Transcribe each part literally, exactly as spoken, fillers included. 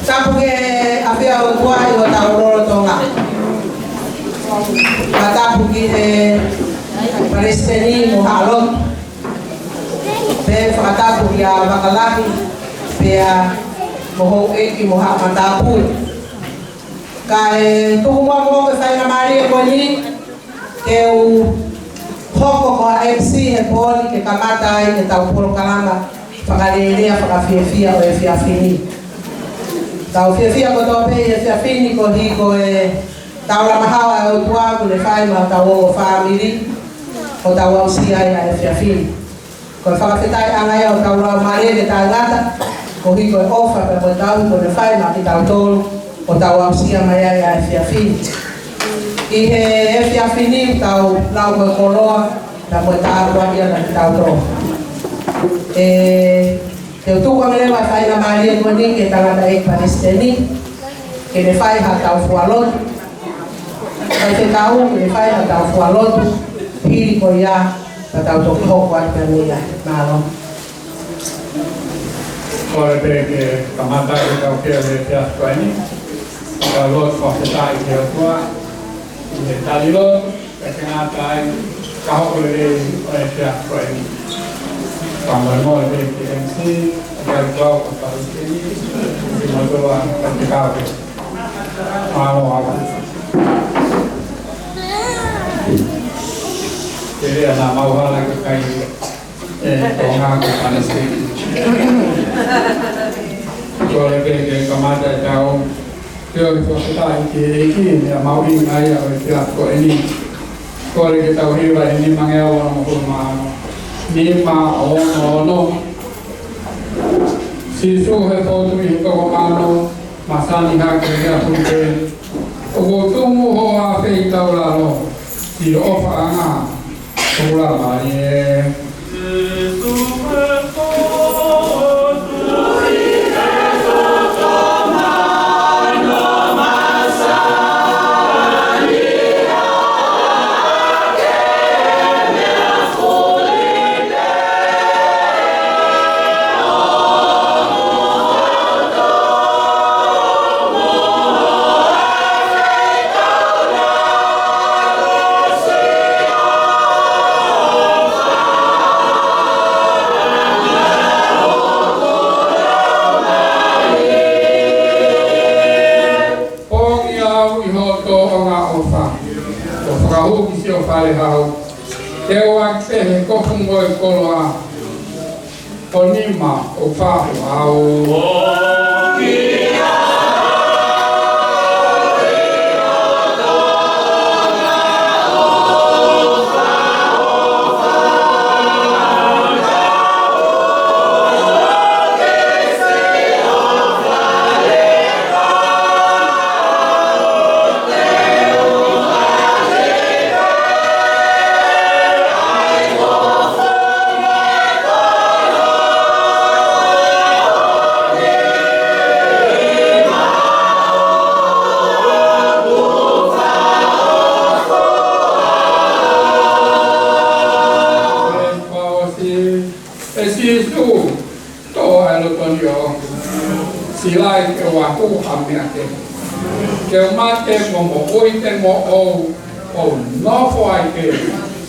Tapu ki he ʻafio ʻa e ʻOtua ʻi hotau lotolotonga. Pea tapu ki he palesiteni mo haʻa lotu. Pea fakatapu kia Vakalahi, pea mo houʻeiki mo haʻa matāpule. Kae tuku muʻa moʻoku e faingamālie ko eni ke u hoko ko ha M C he pō ni ke kamata ai ʻetau polokalama fakalelei fakafiefia ʻo e efiafi ni. Tau fiefia kotoa pē he efiafi ni koeʻuhi ko e taulama haohaoa ʻa e ʻOtua kuo ne fai maʻa hotau ongo fāmili, ʻo tau aʻusia ai ʻa e efiafi ni. Ko e fakafetaʻi ange ia ʻo tau lau mālie ke taʻengata, koeʻuhi ko e ʻofa pea mo e tauhi kuo ne fai maʻa kitautolu, ʻo tau aʻusia mai ai ʻa e efiafi ni. ʻI he efiafi ni tau lau mo e koloa, pea mo e tāpuaki ia maʻa kitautolu. ʻE, te u tuku ange leva e faingamālie ko eni ki he tangataʻeiki palesiteni, ke ne fai haʻatau fua lotu. Kae fekau ke ne fai haʻatau fua lotu, hili ko ia, ka tau toki hoko atu pē mei ai. Mālō. Kole pē ke kamata ke tau kea he efiafi ko eni. Tau lotu fakafetaʻi ki he ʻOtua. ʻI he tali lotu, pea ke ngata ai, ka hoko lelei ʻa e efiafi ko eni. Fakamolemole pē ki he M C, ʻa e kau ko e palesiteni, ke Mālō ʻaupito. Mālō ʻaupito. Te lea na mau hala ke kai e Tonga ko Palestina. Kole pē ke kamata e tau. Te u fakafetaʻi ki he ʻEiki, meʻa mahuʻinga ia ʻo e efiafi ko eni. Kole ke tau hiva e nima ngeau ono mā ono. Nima ono ono. Sīsū he fotu ʻi he toko mano, masani hake he ʻaho ni pē. ʻOku tumu hoʻo afe ʻi taulalo, siʻi ʻofaʻanga, ʻoku lava ē. Pongi au ʻi hoʻo tōʻonga ʻofa, ʻo fakahū ki siʻo fale hau. Te u ʻoaki pē he kofu mo e koloa, ʻo nima ʻo fahu au. ʻE Sīsū, toʻo ʻa e loto ni ʻoʻoku. Siʻi lahi ke u ako ha meʻa kehe. Ke u mate mo moʻui, te mo ou, ou nofo ai pē.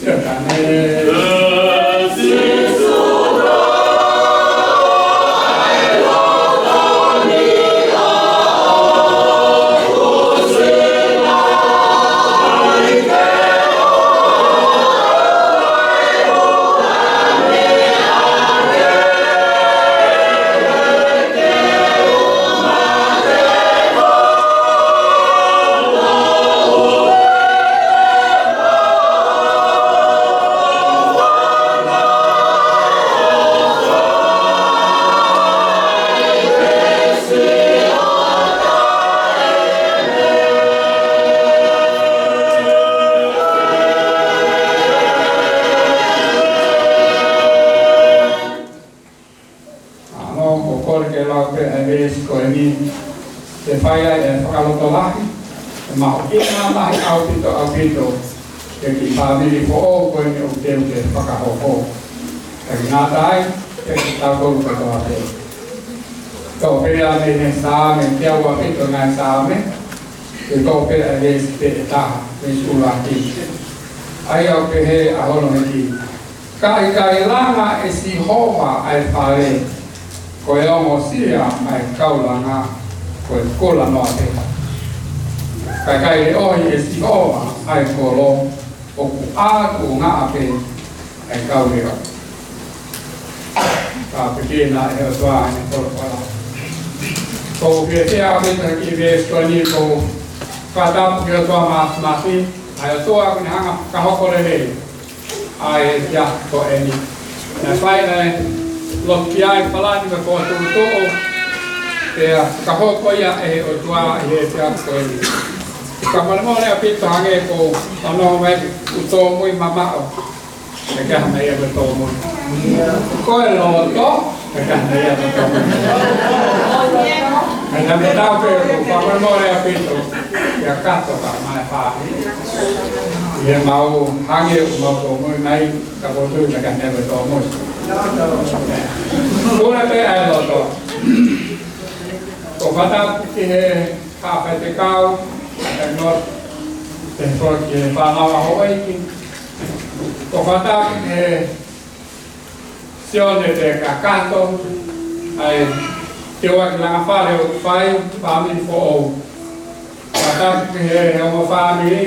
Siʻa tane. ʻAno, ʻoku ou kole ke lau pē ʻa e veesi ko eni, ke fai ai e fakalotolahi, ʻe mahuʻinga lahi ʻaupito, ʻaupito, ki he kiʻi fāmili foʻou ko eni ʻoku teu ke fakahoko. Kae ngata ai, ke tau kolu kotoa pē. Toʻo pē ʻa e ngaahi Saame, teau ʻaupito ngaahi Saame, ke toʻo pē ʻa e veesi pē ʻe taha, veesi ʻuluaki. ʻA ia ʻoku pehē ʻa hono hiki. Ka ʻikai langa ʻe Sihova ʻa e fale, ko e ongosia ʻa e kau langa, ko e kula noa pē. Ka ʻikai leʻohi ʻe Sihova ʻa e kolo, ʻoku ʻātuʻungaʻa pē ʻa e kau leʻo. Ka piki na e ʻOtua ʻene kolo kala. Ko u pehē ʻa e kiʻi veesi ko eni ko u fakatapu ki he ʻOtua Māfimafi, ʻa e ʻOtua ʻoku ne hanga ʻo fakahoko lelei ʻa e efiafi ko eni. Naʻe fai ʻa e lotu ki ai, palani mo e fokotuʻutuʻu, pea fakahoko ia ʻe he ʻOtua ʻi he efiafi ko eni. Ka molemole ʻaupito hangē ko hono ʻomai ʻeku tōmui mamaʻo. Naʻe ʻikai ha meʻa ia ko e tōmui. Ko e loto, naʻe ʻikai ha meʻa ia ko e tōmui. Naʻe meʻa tau pē ko ka molemole ʻaupito. ʻIa kato ka mai fāhi. ʻIa mau hangē ʻoku mau tōmui mai, ka ko tui naʻe ʻikai ha meʻa ia ko e tōmui. Kule pē ʻa e loto. Ko u fakatapu ki he Ka fai te kau, ʻa e not, te fo ki he fānau ʻa houʻeiki. Ko u fakatapu ki he Sione te kakato, ʻa e ʻOku ʻi ai e langa fale ʻoku fai, fāmili foʻou. Fakatapu ki he ongo fāmili,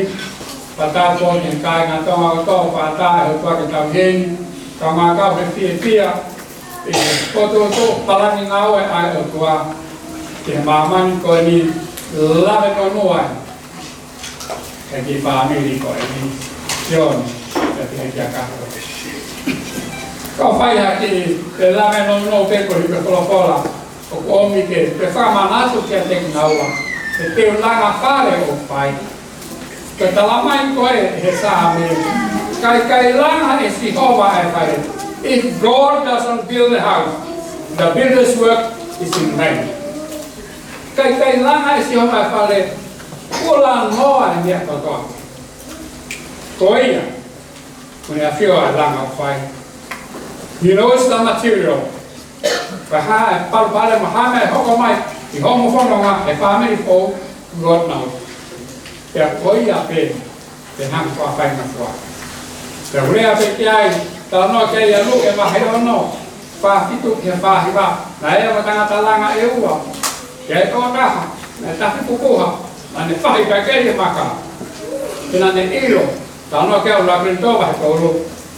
fakatapu ki he kāinga Tonga kotoa, fakatapu ki he ʻOtua ke tau heni, tau ngākau he fiefia, ʻi he potu ʻo e palani ngāue ʻa e ʻOtua, ki he māmani ko eni, lave noa ai ʻa e kiʻi fāmili ko eni, Sione, pea ki he kiʻi kakai. Kau fai ha kiʻi, ʻe lave noa pē ko e kiʻi folofola ʻoku ʻomi ke, ke fakamanatu kiate kinaua, ʻa e langa fale ʻoku fai. Ko e talamai ko ē he Saame, ʻikai, ʻikai langa ʻe Sihova e fale. If God doesn't build the house, the builder's work is in vain. ʻIkai, ʻikai langa ʻe Sihova e fale, kulanoa e meʻa kotoa. Ko ia, ko e ʻafio ʻa e langa ʻoku fai. He knows the material. Ko e hā e palopalema, hā e meʻa ʻe hoko mai ʻi hoʻomo fononga, he fāmili foʻou, God knows. Pea ko ia pē, te hanga ʻo fai na fua. Pea u lea pē ki ai, talanoa ki ai ʻa Luke vahe ono, fā fitu ki he fā hiva, naʻe ʻi ai e tangata langa ʻe ua. Pea ʻi ai e tokotaha, naʻe tafi pupuha, naʻa ne fahi pē ki he maka. Pea naʻa ne ʻilo, talanoa ki ai ʻuluaki Kolinitō vahe tolu,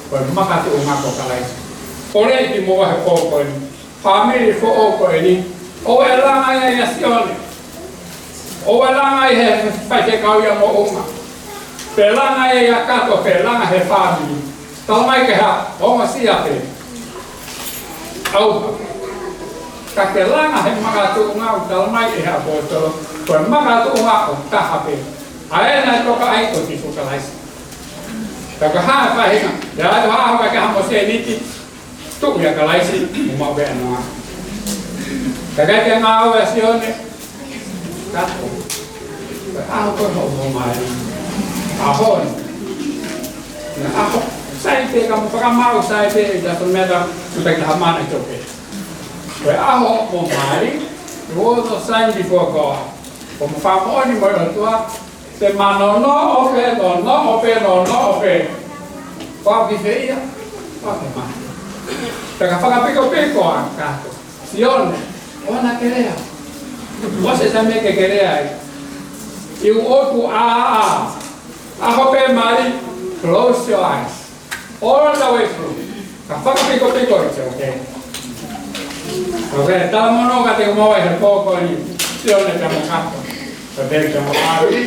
ko e makatuʻunga ko Kalaisi. Kole kiate kimoua he pō ko eni, fāmili foʻou ko eni, ʻoua ʻe langa ia ʻia Sione. ʻOua ʻe langa ia he faifekau ia moʻunga. Pea langa ia ʻia Kato, pea langa he fāmili. Talamai ke hā, ongosia pē. ʻAuha. Ka ke langa he makatuʻunga ʻoku talamai ʻe he ʻaposetolo, ko e makatuʻunga ʻoku taha pē. ʻA ē naʻe tokaʻi ko Sīsū Kalaisi. Ka ko e hā e faʻahinga, ʻe ʻi ai ha ʻaho ka ke hā mo sēniti, tuʻu ʻia Kalaisi, mo maʻu pē ʻa e nonga. Ka ʻikai ke ngāue ʻa Sione, Kato. Ko e ʻaho ko ē hoʻomo mali. ʻAho ni. Ko e ʻaho, sai pē ka mo fakamau, sai pē, it doesn't matter, mo taki taha mana i toke. Ko e ʻaho hoʻomo mali, it was a sign before God. Ko hoʻomo fakamoʻoni mo e ʻOtua, te ma nonoʻo pē, nonoʻo pē, nonoʻo pē. Ko au ki fē ia, ko au ki mā. Pea ka fakapikopiko ʻa Kato. Sione, ʻoua naʻa ke lea. Mose, sai meʻa ke ke lea ai. ʻI he ʻoku ʻā, ʻā. ʻAho pē mali, close your eyes. All the way through. Ka fakapikopiko, it's okay. Okay, talamonū kiate kimoua he pō ko eni, Sione pea mo Kato. Pea pehē kia Mōsese.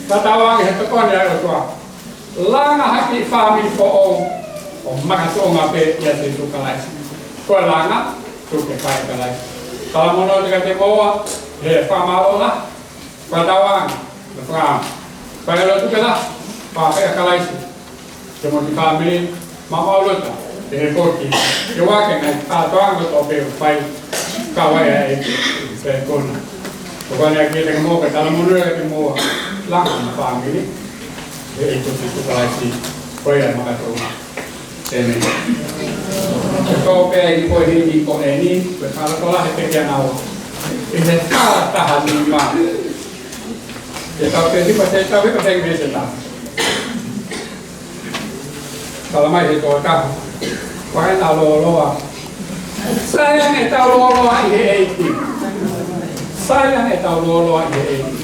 Tatau ange he tokoni ʻa e ʻOtua. Langa ha kiʻi fāmili foʻou ʻo makatuʻunga pē ʻia Sīsū Kalaisi. Ko e langa, tuku ke fai ʻe Kalaisi. Talamonū kiate kimoua, he fakamālō lahi. Fakatauange, mo e fakaʻamu. Fai e lotu pē la, pea fai ʻe Kalaisi. Ke mo e kiʻi fāmili, maʻu lotu, ʻi he potu. Ke ʻoua ke ngaahi kātoanga kotoa pē ʻoku fai, kau ai ʻa e, pē kona. Ko ʻene ʻai kiate kimoua, ke talamonū kiate kimoua, langa mo e fāmili, ʻi he ʻEiki ko Sīsū Kalaisi, ko ia makatuʻunga. ʻĒmeni. Ko e tau pē ʻi he poʻuli ko eni, ko e fakakolā he pekia nau. ʻI he fā taha nima. Ke tau pē nima, te tau pē pē nima te tau. Talamai he tokotaha. Ko e ʻuhinga lōloa. Sai ange ʻetau lōloa ʻi he ʻEiki. Sai ange ʻetau lōloa ʻi he ʻEiki.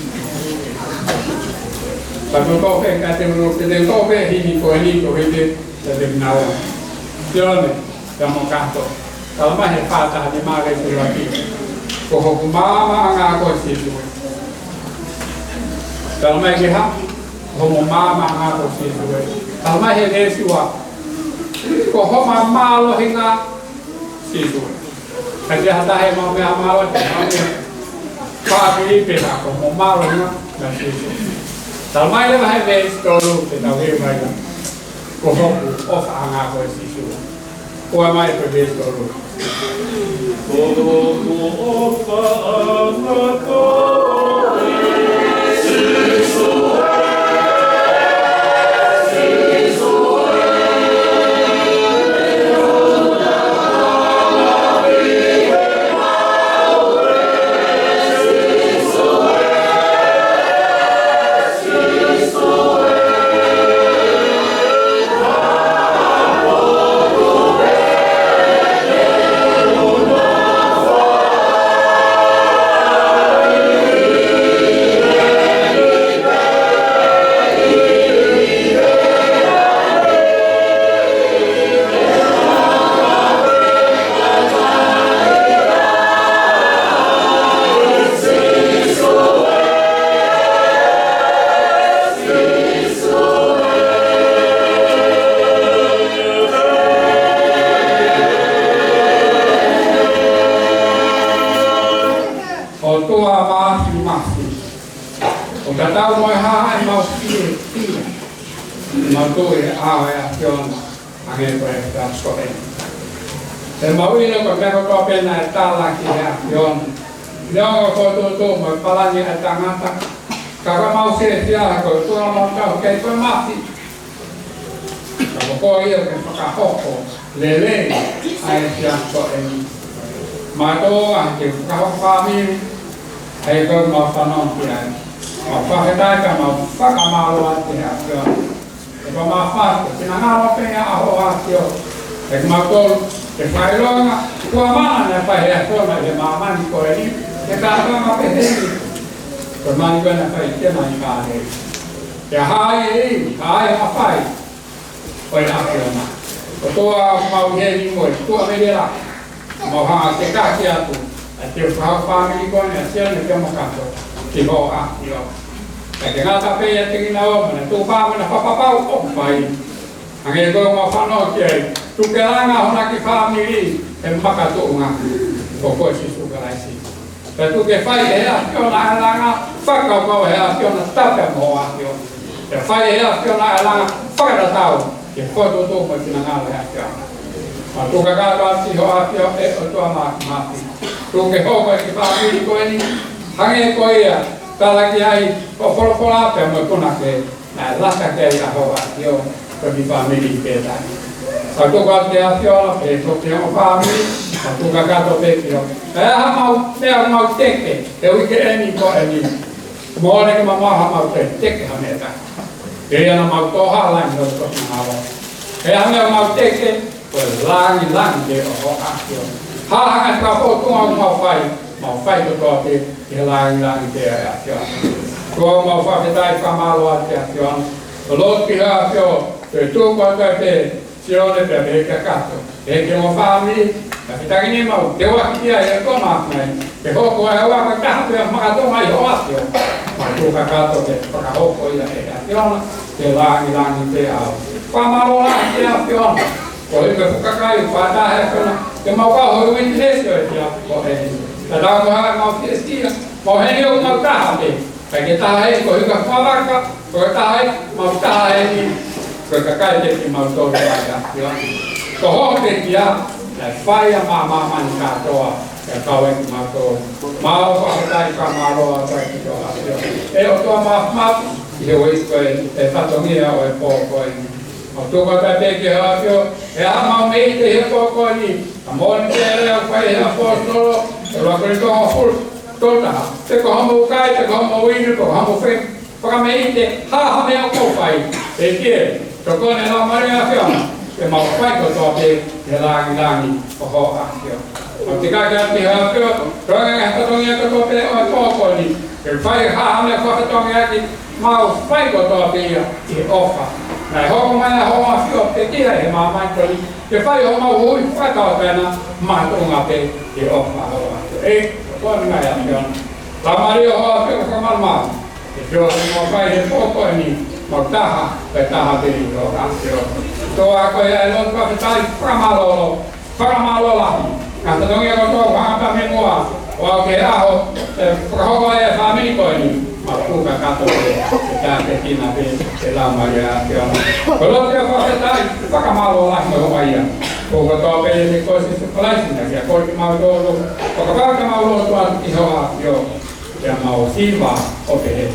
Ka tau pē, ka te mo, te tau pē himi ko eni ko himi. Te te nau. Sione, pea mo Kato. Talamai he fā taha nima veesi ʻuluaki. Ko hoku maamaʻanga ko Sīsū. Talamai ke hā? Ko homo maamaʻanga ko Sīsū. Talamai he veesi ua. Ko homa mālohinga Sīsū. Ka te hata he mau meʻa mālohi, mau meʻa. Pāpili pē ka ko homo mālohinga na Sīsū. Talamai leva he veesi tolu, te tau hei mai la. Ko hoku ʻofaʻanga ko Sīsū. Ko e mai ko e veesi tolu. Ko hoku ʻofaʻanga ko Sīsū. Tau mo e hā ʻemau fiefia, mau tui ʻa e ʻAfiona, hangē ko e fakaskope. Te mau ʻilo ko e meʻa kotoa pē naʻe tala ki he ʻAfiona. Neongo ko e tuʻutuʻuni mo e palani ʻa e tangata, ka ko ʻemau fiefia ko e ʻOtua mau tauhi, ko e mati. Ka ko koe ia ke fakahoko lelei ʻa e fakaskope ni. Mātuʻa, ke fakahoko fāmili, ʻa ia ko ʻemau fanongo ki ai. Mau fakafetaʻi ka mau fakamālō atu ki he ʻAfiona. He ko ʻemau fai, ko e finangalo pē ia ʻa hoʻo ʻAfio. He ko mautolu, ke fakaʻilonga, kuo mana naʻe fai he ʻAfiona ʻi he māmani ko eni, ke kātoanga pehē ni. Ko e māmani ko ē naʻe fai ke mai kāne. Ke hā ai e ivi, hā ai e mafai, ko e ʻAfiona. ʻOtua ʻoku mau ʻi heni mo e tuʻa mei lelaki. Mau hanga ʻo kaki atu ʻa e fakafāmili ko eni ʻa Sione kia Makato ki hoʻo ʻAfio. Kae ke ngata pē ʻiate kinaua mo ʻena tuʻu pē mo ʻena fakapapau ʻoku fai. Hangē ko ʻemau fanongo ki ai, tuku ke langa hona kiʻi fāmili he makatuʻunga. Ko koe Sīsū Kalaisi. Pea tuku ke fai ʻe he ʻAfiona ʻa e langa, fakakaukau ʻe he ʻAfiona tapu mo hoʻo ʻAfio. Pea fai ʻe he ʻAfiona ʻa e langa, fakatatau ki he fokotuʻutuʻu mo e finangalo ʻo e ʻAfiona. Mau tuku kakato atu ki hoʻo ʻAfio ʻe ʻOtua Māfimafi. Tuku ke hoko e kiʻi fāmili ko eni, hangē ko ia, tala ki ai hoʻo folofola pea mo e punake. Naʻe lata ki ai ʻa hoʻo ʻAfio, ko e kiʻi fāmili pē taha. Mau tuku atu ki he ʻAfiona, pea toki ʻo fāmili, mau tuku kakato pē ki hoʻo. Pea ʻi ai haʻamau, pea mau teke, he uike eni ko eni. Mole ke mamaha mau teke, teke ha meʻa taha. Ke ʻi ai haʻamau tō hala ni ʻo toki mahalo. Pea ʻi ai haʻamau teke, ko e langilangi pē ʻo hoʻo ʻAfio. Hā ha ngaahi fakafōtunga ʻoku mau fai, mau fai kotoa pē ki he langilangi pē ʻa e ʻAfio. Ko ʻemau fakafetaʻi fakamālō atu ki he ʻAfio. Ko e lotu ki he ʻAfio, ko e tuku atu pē Sione pea pehē kia Kato. Pehē ki homo fāmili, ka fitangini mau, te waki kia e koma mai. Ke hoko ʻa e ʻOtua ko e taha pē ʻa e makatuʻunga ʻi hoʻo ʻAfio. Mau tuku kakato ke fakahoko ia ʻe he ʻAfiona, ke langilangi pē ʻa hoʻo. Fakamālō lahi ki he ʻAfiona. Ko e meʻa fuʻu kakai ʻoku fakataha ʻa e ʻAfiona, ke mau kau hoi witness ʻo e fia ko eni. Tatau mo e hā ʻemau fiefia, mau ʻi heni ʻoku mau taha pē. Kae ke taha ē, ko e hika fuavaka, ko e taha ē, mau taha eni, ko e kakai pē kimautolu ʻa e ʻAfiona. Ko hoʻo pekia, naʻe fai ʻa māmani kātoa, ʻe kau ai kimautolu. Mau fakafetaʻi fakamālō atu ki hoʻo ʻAfio. ʻE ʻOtua Māfimafi, ʻi he uike ko eni, ʻi he fatongia ʻo e pō ko eni. Mau tuku atu pē ki hoʻo ʻAfio, ʻi haʻamau meʻite he pō ko eni, ʻa e moʻoni pē ʻa e lea ʻoku fai ʻe he ʻaposetolo, ʻuluaki Kolinitō hongofulu, tolu taha. Pe ko homo ukai, pe ko homo uinu, pe ko homo fakameʻite, ha, ha meʻa ʻoku mou fai. ʻEiki, tokoni e Laumālie ʻo e ʻAfiona, ke mau fai kotoa pē ki he langilangi ʻo hoʻo ʻAfio. Mau tikaki atu ki hoʻo ʻAfio, tokanga ki he fatongia kotoa pē ʻo e pō ko eni, ke fai ha, ha meʻa fakatongiaki, mau fai kotoa pē ia ʻi he ʻofa. Naʻe hoko mai ʻa hoʻo ʻAfio pekia ʻi he māmani ko eni, ke fai homau huhuʻi fakatauʻatāina makatuʻunga pē ʻi he ʻofa ʻa hoʻo ʻAfio. ʻEiki, ko e ngaahi ʻAfio. Laumālie ʻo hoʻo ʻAfio ʻoku fakamalumalu. Ke fio ʻi hoʻomou fai he pō ko eni, mau taha, pea taha pē ʻi hoʻo ʻAfio. Toa ko ia e lotu fakafetaʻi fakamālō, fakamālō lahi. Ngaahi fatongia kotoa ʻoku hanga pē mei muʻa, ʻo aʻu ki he ʻaho ʻe fakahoko ai e fāmili ko eni, mau tuku kakato pē, ke tāpuekina pē ʻe he Laumālie ʻo e ʻAfiona. Ko e lotu ia fakafetaʻi, fakamālō lahi mo e hoʻaia. Ko e kotoa pē ʻia Sīsū Kalaisi naʻe fie kole kimautolu, ʻo kapau te mau lotu atu ki hoʻo ʻAfio, pea mau hiva ʻo pehē.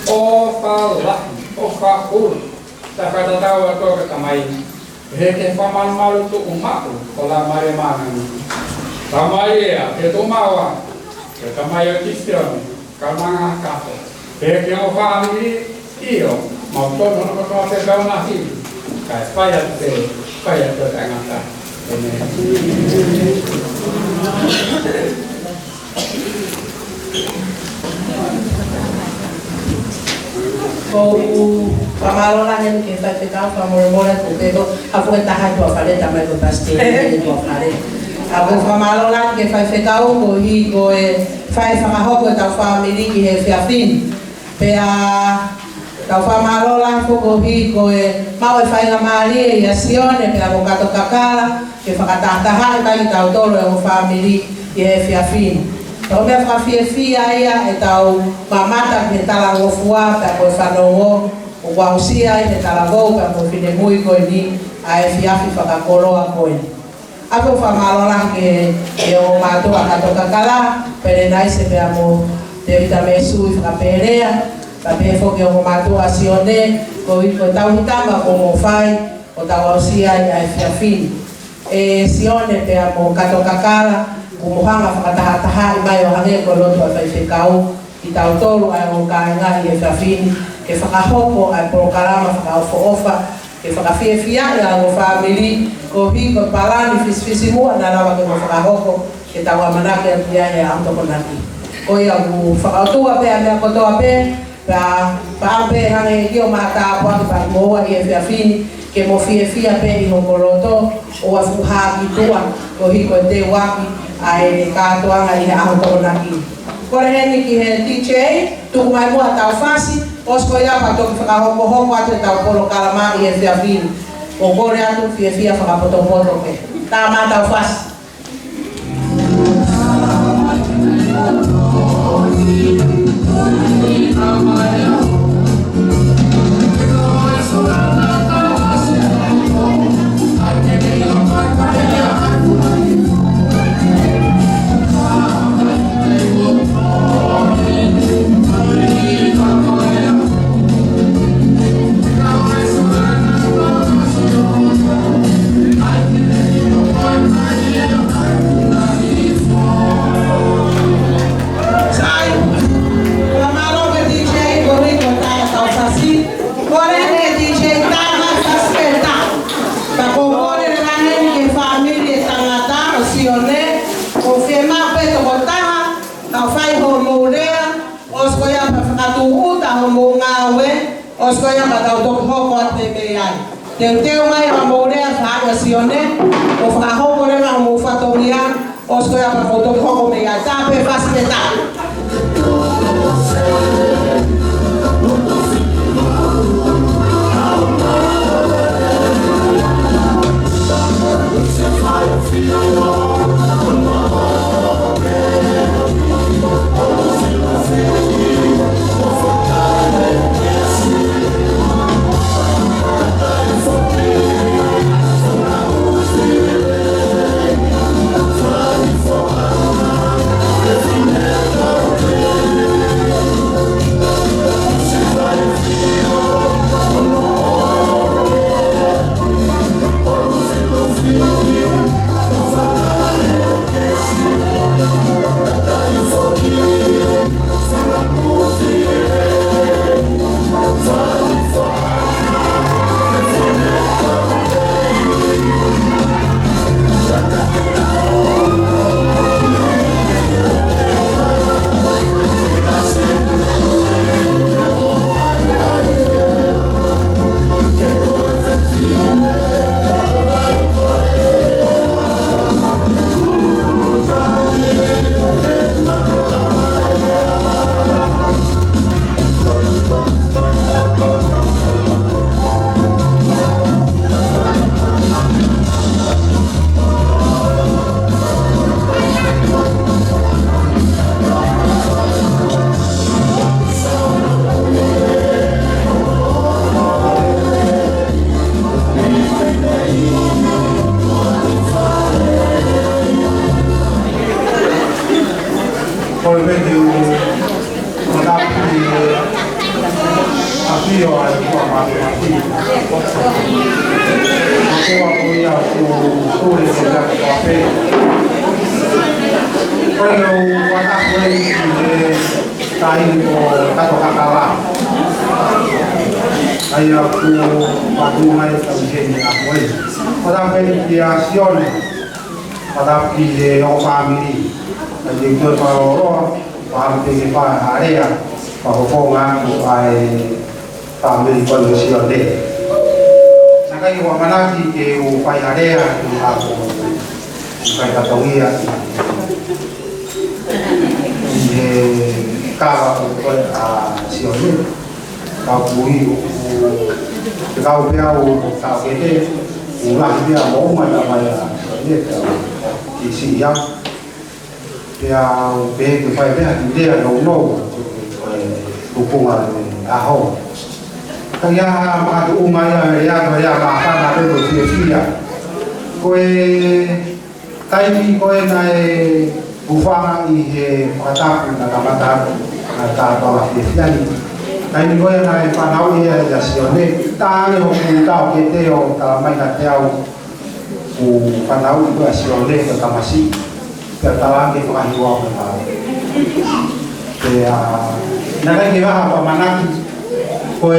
ʻOfa lahi, ʻofa ʻulu, tau fakatatau atu ki he Tamai, pehē ki he fakamalumalu tuʻumaʻu ko Lāmālie Māʻoniʻoni. Lāmālie, ke tuʻumaʻu, ki he tamai ʻo Kisione, kae ʻumaʻā kātoa. Pehē ki hoʻo fāmili, ʻio, mau tonu hono kotoa pē kau nahi, kae fai atu pē, fai atu pē taʻengata. ʻĒmeni. ʻOku ou fakamālō lahi heni ki he faifekau, fakamolemole atu pē ko e hā fua e taha ʻi tuʻa fale, tamai ko e pasiteri ʻi tuʻa fale. ʻOku ou fakamālō lahi ki he faifekau koeʻuhi ko e fai fakahoko ʻetau fāmili ʻi he efiafi ni. Pea tau fakamālō lahi foki koeʻuhi ko e maʻu e faingamālie ʻia Sione pea mo Kato Kakala ke fakatahatahaʻi mai kitautolu e ongo fāmili ʻi he efiafi ni. Ko e meʻa fakafiefia ia ʻetau mamata ki he talangofua pea mo e fanongo ʻoku aʻusia ai ʻe he talavou pea mo e finemui ko eni ʻa e efiafi fakakoloa ko eni. ʻOku ou fakamālō lahi ki he, ki he ongo mātuʻa Kato Kakala, Pelenaise pea mo Tēvita Mēsui Fakapelea, pea pehē foki ki he ongo mātuʻa Sione, koeʻuhi ko e tauhi tama kuo mou fai, ʻo tau aʻusia ai ʻa e efiafi ni. ʻE Sione pea mo Kato Kakala, kuo mou hanga ʻo fakatahatahaʻi mai ʻo hangē ko e lotu ʻa e faifekau, kitautolu ʻa e ongo kāinga ʻi he efiafi ni, ke fakahoko ʻa e polokalama fakaʻofoʻofa, ke fakafiefiaʻi ʻa e ongo fāmili, koeʻuhi ko e palani fisifisimuʻa naʻa lava ke mou fakahoko, ke tau ʻamanaki atu ia he ʻaho Tokonaki. Ko ia ʻoku fakaʻotua pē ʻa e meʻa kotoa pē, pea, pea pehē hangē ko e maʻu tāpuaki pea mo e efiafi ni, ke mou fiefia pē ʻi homou loto, ʻoua ʻe fuʻu hā ki tuʻa, koeʻuhi ko e teuaki ʻa e kātoanga ʻi he ʻaho Tokonaki. Kole heni ki he D J, tuku mai muʻa ʻetau fasi, ʻosi ko ia pea toki fakahokohoko atu ʻetau polokalama ʻi he efiafi ni. ʻOku kole atu fiefia fakapotopoto pē. Tā mai ʻetau fasi. Sai, fakamālō ki he D J, koeʻuhi ko e taha ʻetau fasi. Kole ki he D J, taha fasi pē taha. Pea ʻoku ou kole leva heni ki he fāmili ʻo e tangata ʻo Sione, ʻoku fiemaʻu pē toko taha, tau fai hoʻomou lea, ʻosi ko ia pea fakatūʻuta hoʻomou ngāue, ʻosi ko ia pea tau toki hoko atu mei ai. Teuteu mai hoʻomou lea, fai ʻa Sione, ʻo fakahoko leva hoʻomou fatongia, ʻosi ko ia pea tau toki hoko mei ai. Taha pē fasi pē taha. ʻIo, ʻa e ʻOtua Māfimafi. Ko e ʻOtua ko ia ʻoku pule ko ia ko Pape. Ko e lau ʻa e ʻaho ni ki he taimi ko Kato Kakala. ʻA ia ʻoku patu mai tau heni ʻaho ni. Ko tau heni kia Sione. Ko tau ki he ongo fāmili. ʻA ia ʻoku toe fakalōloa. Pea pehē ke fai ha lea, fakafofonga atu ʻa e fāmili ko eni ʻo Sione. Naʻe ʻikai ke u ʻamanaki ke u fai ha lea, ke u hako, ke u fai fatongia ʻi he kava ʻo e ʻa Sione. Ka ʻoku ʻi, ʻoku, ke kau pē au ʻo taʻokete, ʻoku lahi pē ʻa e moʻunga naʻe ʻomai ʻa Sione, pea u kiʻi siʻi au. Pea u pehē ke fai pē ha kiʻi lea nounou, ko e tupunga ʻo e ʻaho. Ka ʻi ai ha makatuʻunga ia ʻo e lea, ko e lea māfana pē ko e fiefia. Ko e taimi ko ē naʻe hūfanga ʻi he fakatapu naʻe kamata atu, naʻe tā tola fiefia ni. Taimi ko ē naʻe fanauʻi ai ʻa Sione, tā ange hoku taʻokete ʻo tala mai kiate au, ʻoku fanauʻi koe ʻa Sione ko e tamasiʻi. Pea tala ange fakahiva ʻo e lau. Pea naʻe ʻikai ke u ʻamanaki ko e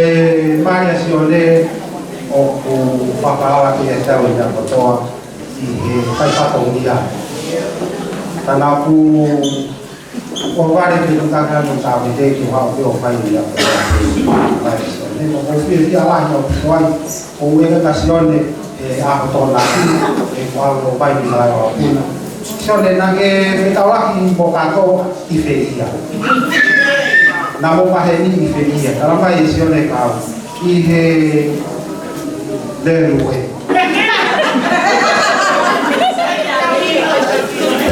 mali ʻa Sione ʻoku fakafalala pē ʻiate au ʻi he ʻaho kotoa ʻi he fai fatongia. Ka naʻá ku ʻohovale pē ʻi he kaka no tāpete ke u haʻu pē ʻo fai ia. Fai Sione, mo ʻoku ou fiefia lahi ʻaupito ai, ʻoku ou ʻeke kia Sione he ʻaho Tokonaki, he kuo u ʻalu ʻo fai ki he ʻaho Puna. Sione, naʻá ke fetaulaki mo Kato ʻi fē ia? Naʻa mo maheni ʻi fē ia? Tala mai ʻe Sione kia au, ʻi he lēluē. Pea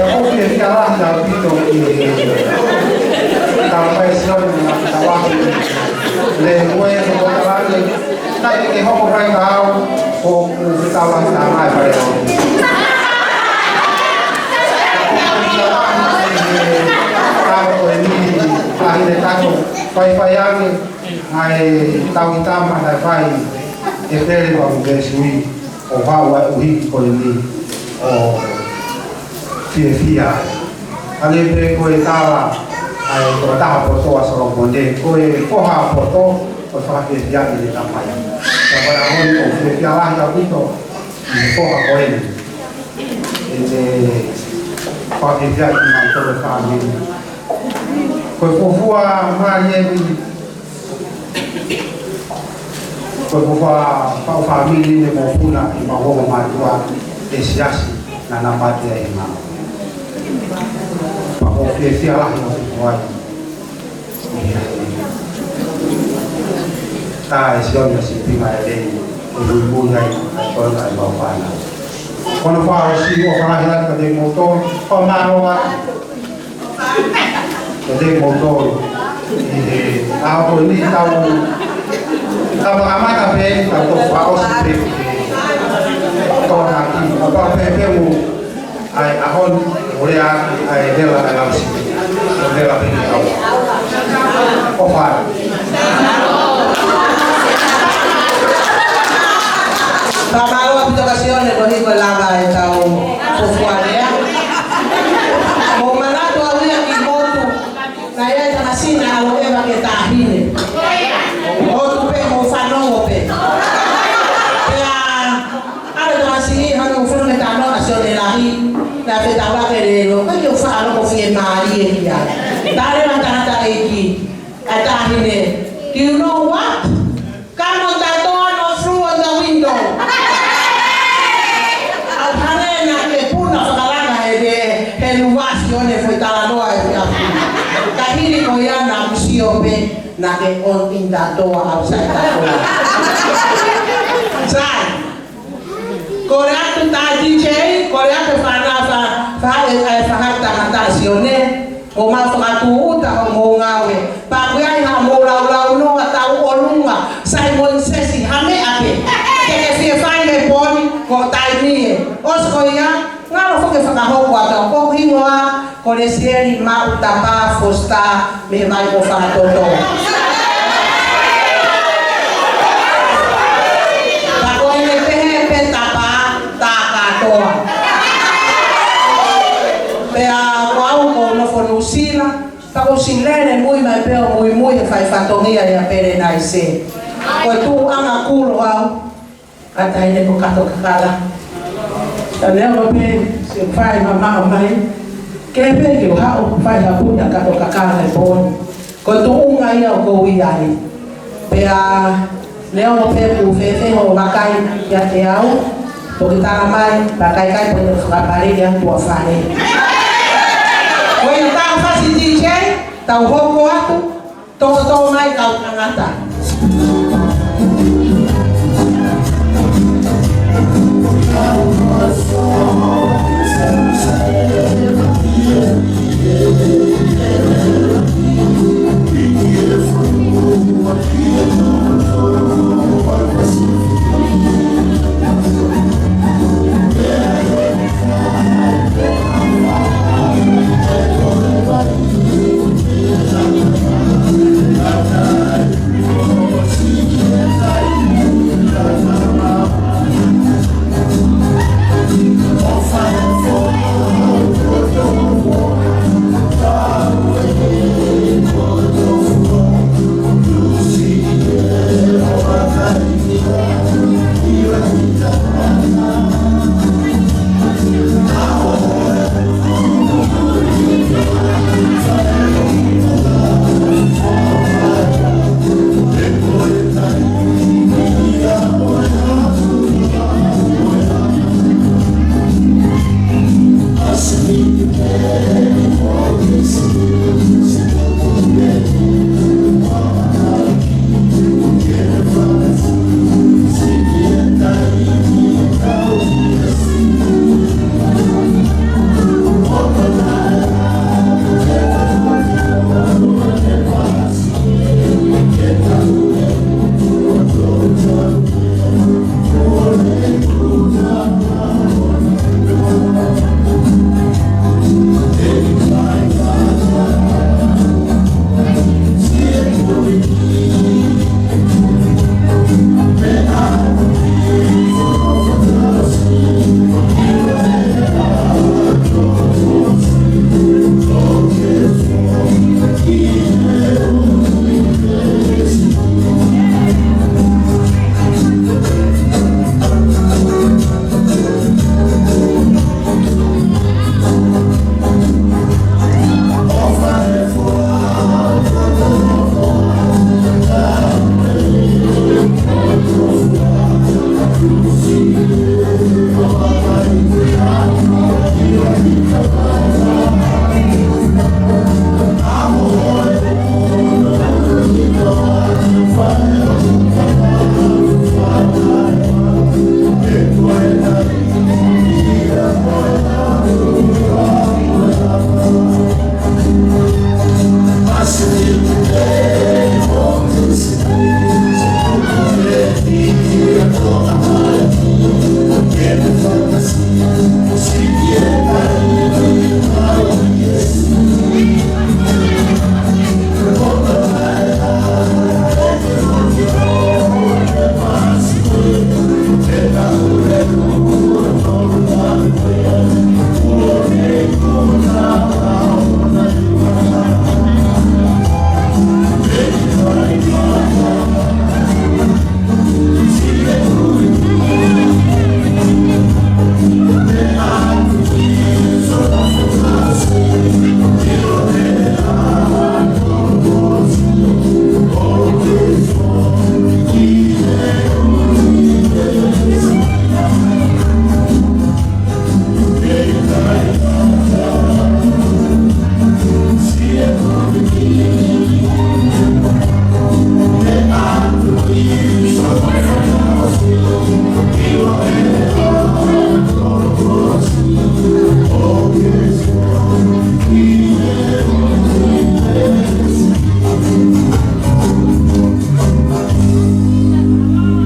ʻoku ou fiefia lahi ʻaupito ʻi he tala mai ʻe Sione naʻe fetaulaki lēluē, ko e tala ange, ʻikai ke hoko mai ka au ʻoku fetaulaki tā mai pale o. Tau ko eni, ʻa ʻene kato, faifai ange, ʻa e tauhi tama naʻe fai ʻe Pele Vau Vesui ʻo haʻu ai ʻuhi ko eni ʻo fiefia. ʻA ia pē ko e tala ʻa e tokotaha poto ʻa Solomone, ko e foha poto, ko e fakafiefia ʻi he tamai. Ka ko e ʻaho ni ʻoku ou fiefia lahi ʻaupito ʻi he foha ko eni. ʻI he fakafiefia ʻi he mautolu fāmili. Ko e fuofua mālie ni Ko e fuofua faʻu fāmili ni mo Puna ʻi he mau ongo mātuʻa ʻi he siasi naʻá na mate ai ʻi he ngāue. Pea ʻoku ou fiefia lahi ʻaupito ai. Tā ʻe Sione ʻa Sipinga ʻEleni, ʻe muimui ai ʻa e toenga ʻemau fānau. Ko hono fakaʻosi, ʻofa lahi atu kiate kimoutolu, fakamālō atu. Kiate kimoutolu. ʻI he ʻaho ko eni tau, tau kamata pē, tau toki fakaʻosi pē. Tokonaki, kapau pē pē mo, ʻa e ʻaho ni, ʻo lea atu, ʻa e vela ʻa e lausi. ʻO vela pē ni kau. ʻOfa. Fakamālō ʻaupito kia Sione koeʻuhi ko e lava ʻetau fuofua lea. Mou manatu au ia ki motu. Naʻe ʻi ai e tamasiʻi naʻe ʻalu ʻo ʻeva ki he taʻahine. ʻOtu pē mo fanongo pē. Pea ʻalu e tamasiʻi hangē ʻoku fonu ke talanoa ʻa Sione Lahi. Naʻe fetaulaki e lēlue. Ko e ʻikai ke u faʻa loko fiemālie ia. Tala leva ʻe he tangataʻeiki, ʻa e taʻahine, "Do you know what? Come on, Tatoa, no through on the window." ʻAu hangē naʻá ke puna fakalanga he, he, he luasi ʻo ne foʻi talanoa ʻi he efiafi. Ka hili ko ia naʻá ku sio pē naʻá ke on in the door outside the door. Sai. Kole atu tā D J, kole atu e fānau fa, fa, e, e, faʻahi tangata ʻa Sione. Ko mau fakatūʻuta hoʻomou ngāue. Pea ʻoku ʻi ai haʻamou laulau noa tau ʻolunga, Saimoni Sesi, ha meʻa pē te ke fie fai he pō ni, ko e taimi ē. ʻOsi ko ia, ngalo foki e fakahoko atu, ko hoku hingoa ko Lesieli Maʻutapa Fositā mei he Vai ko Fakatoto. Muimui mai pē ʻo muimui he fai fatongia ʻia Pelenaise. Ko e tuʻunga kulo au, ʻa e taʻahine ko Kato Kakala. Ka neongo pē siʻi fai mamaʻo mai, ke pē ke u haʻu fai ha puta Kato Kakala he pō ni. Ko e tuʻunga ia ʻoku ou ʻi ai. Pea neongo pē ʻoku fēfē hoʻo vakai kiate au, toki tala mai, pea ʻikai ke u toe fakapale ia tuʻa fale. Ko ia, tā fasi D J, tau hoko atu, tōtō mai kau tangata.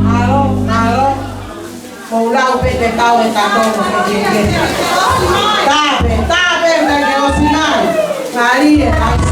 Mālō, mālō. Mou lau pē ke tau e tatou mo ke ke. Tape, tape, mai ke ʻosi mai. Mālie, ʻosi.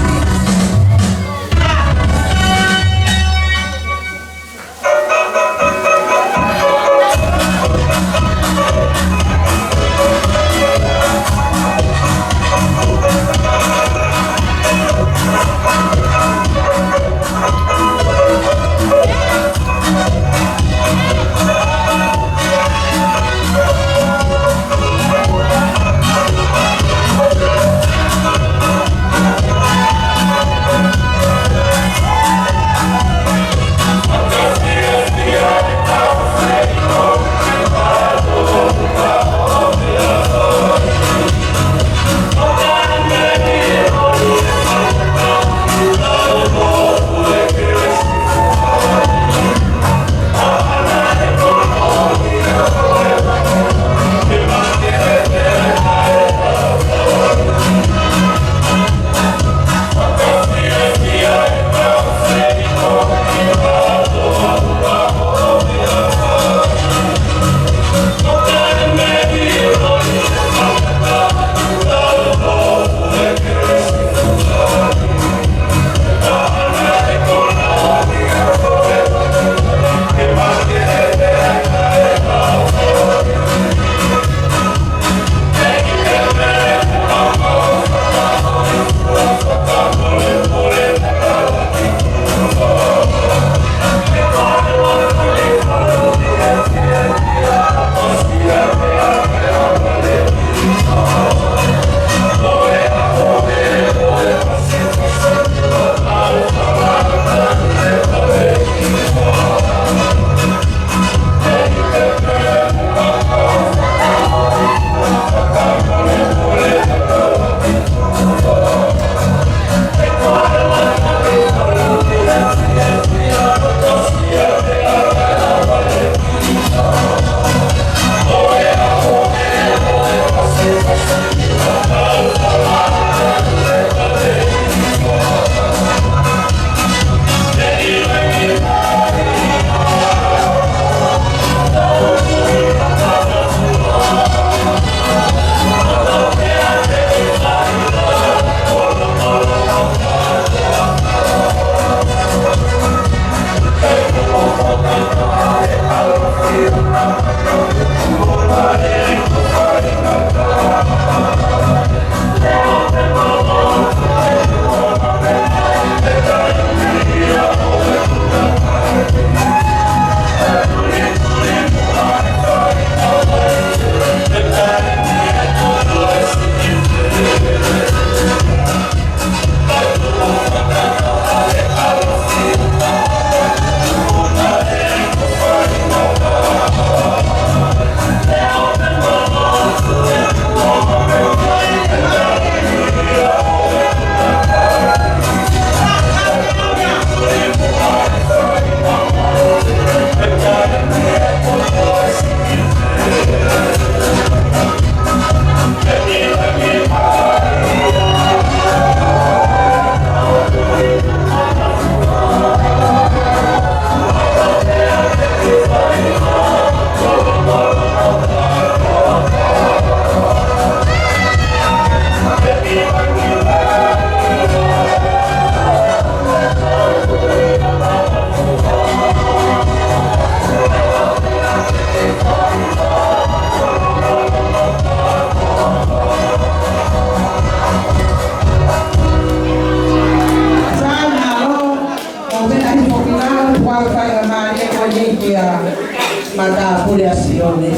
Matāpule ʻa Sione.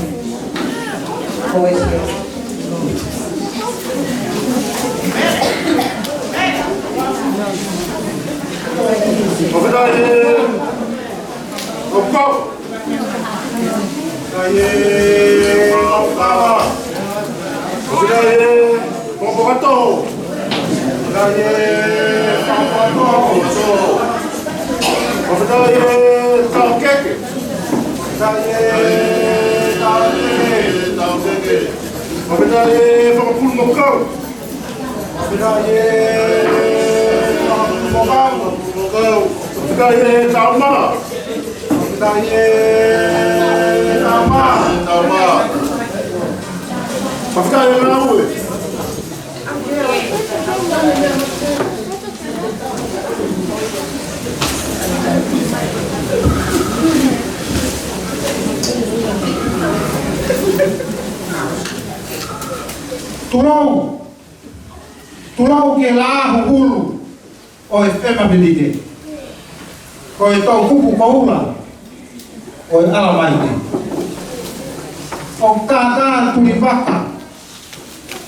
Ko e Sione. Fakafetaʻi ʻe ʻOkau. Fakafetaʻi ʻe ʻOkau. Fakafetaʻi ʻe Fakafetaʻi ʻe Fakafetaʻi ʻe Fakafetaʻi ʻe Taukeke. Fakafetaʻi ʻe Taukeke. Fakafetaʻi ʻe Fakapulumokau. Fakafetaʻi ʻe Fakapulumokau. Fakafetaʻi ʻe Tauma. Fakafetaʻi ʻe Tauma. Tauma. Fakafetaʻi ʻe Ngāue. Tulou, tulou ki he laʻā huhulu ʻo e Femaminike, ko e toʻukupu koula ʻo e ʻAlamaite. ʻOku kākā tulivaka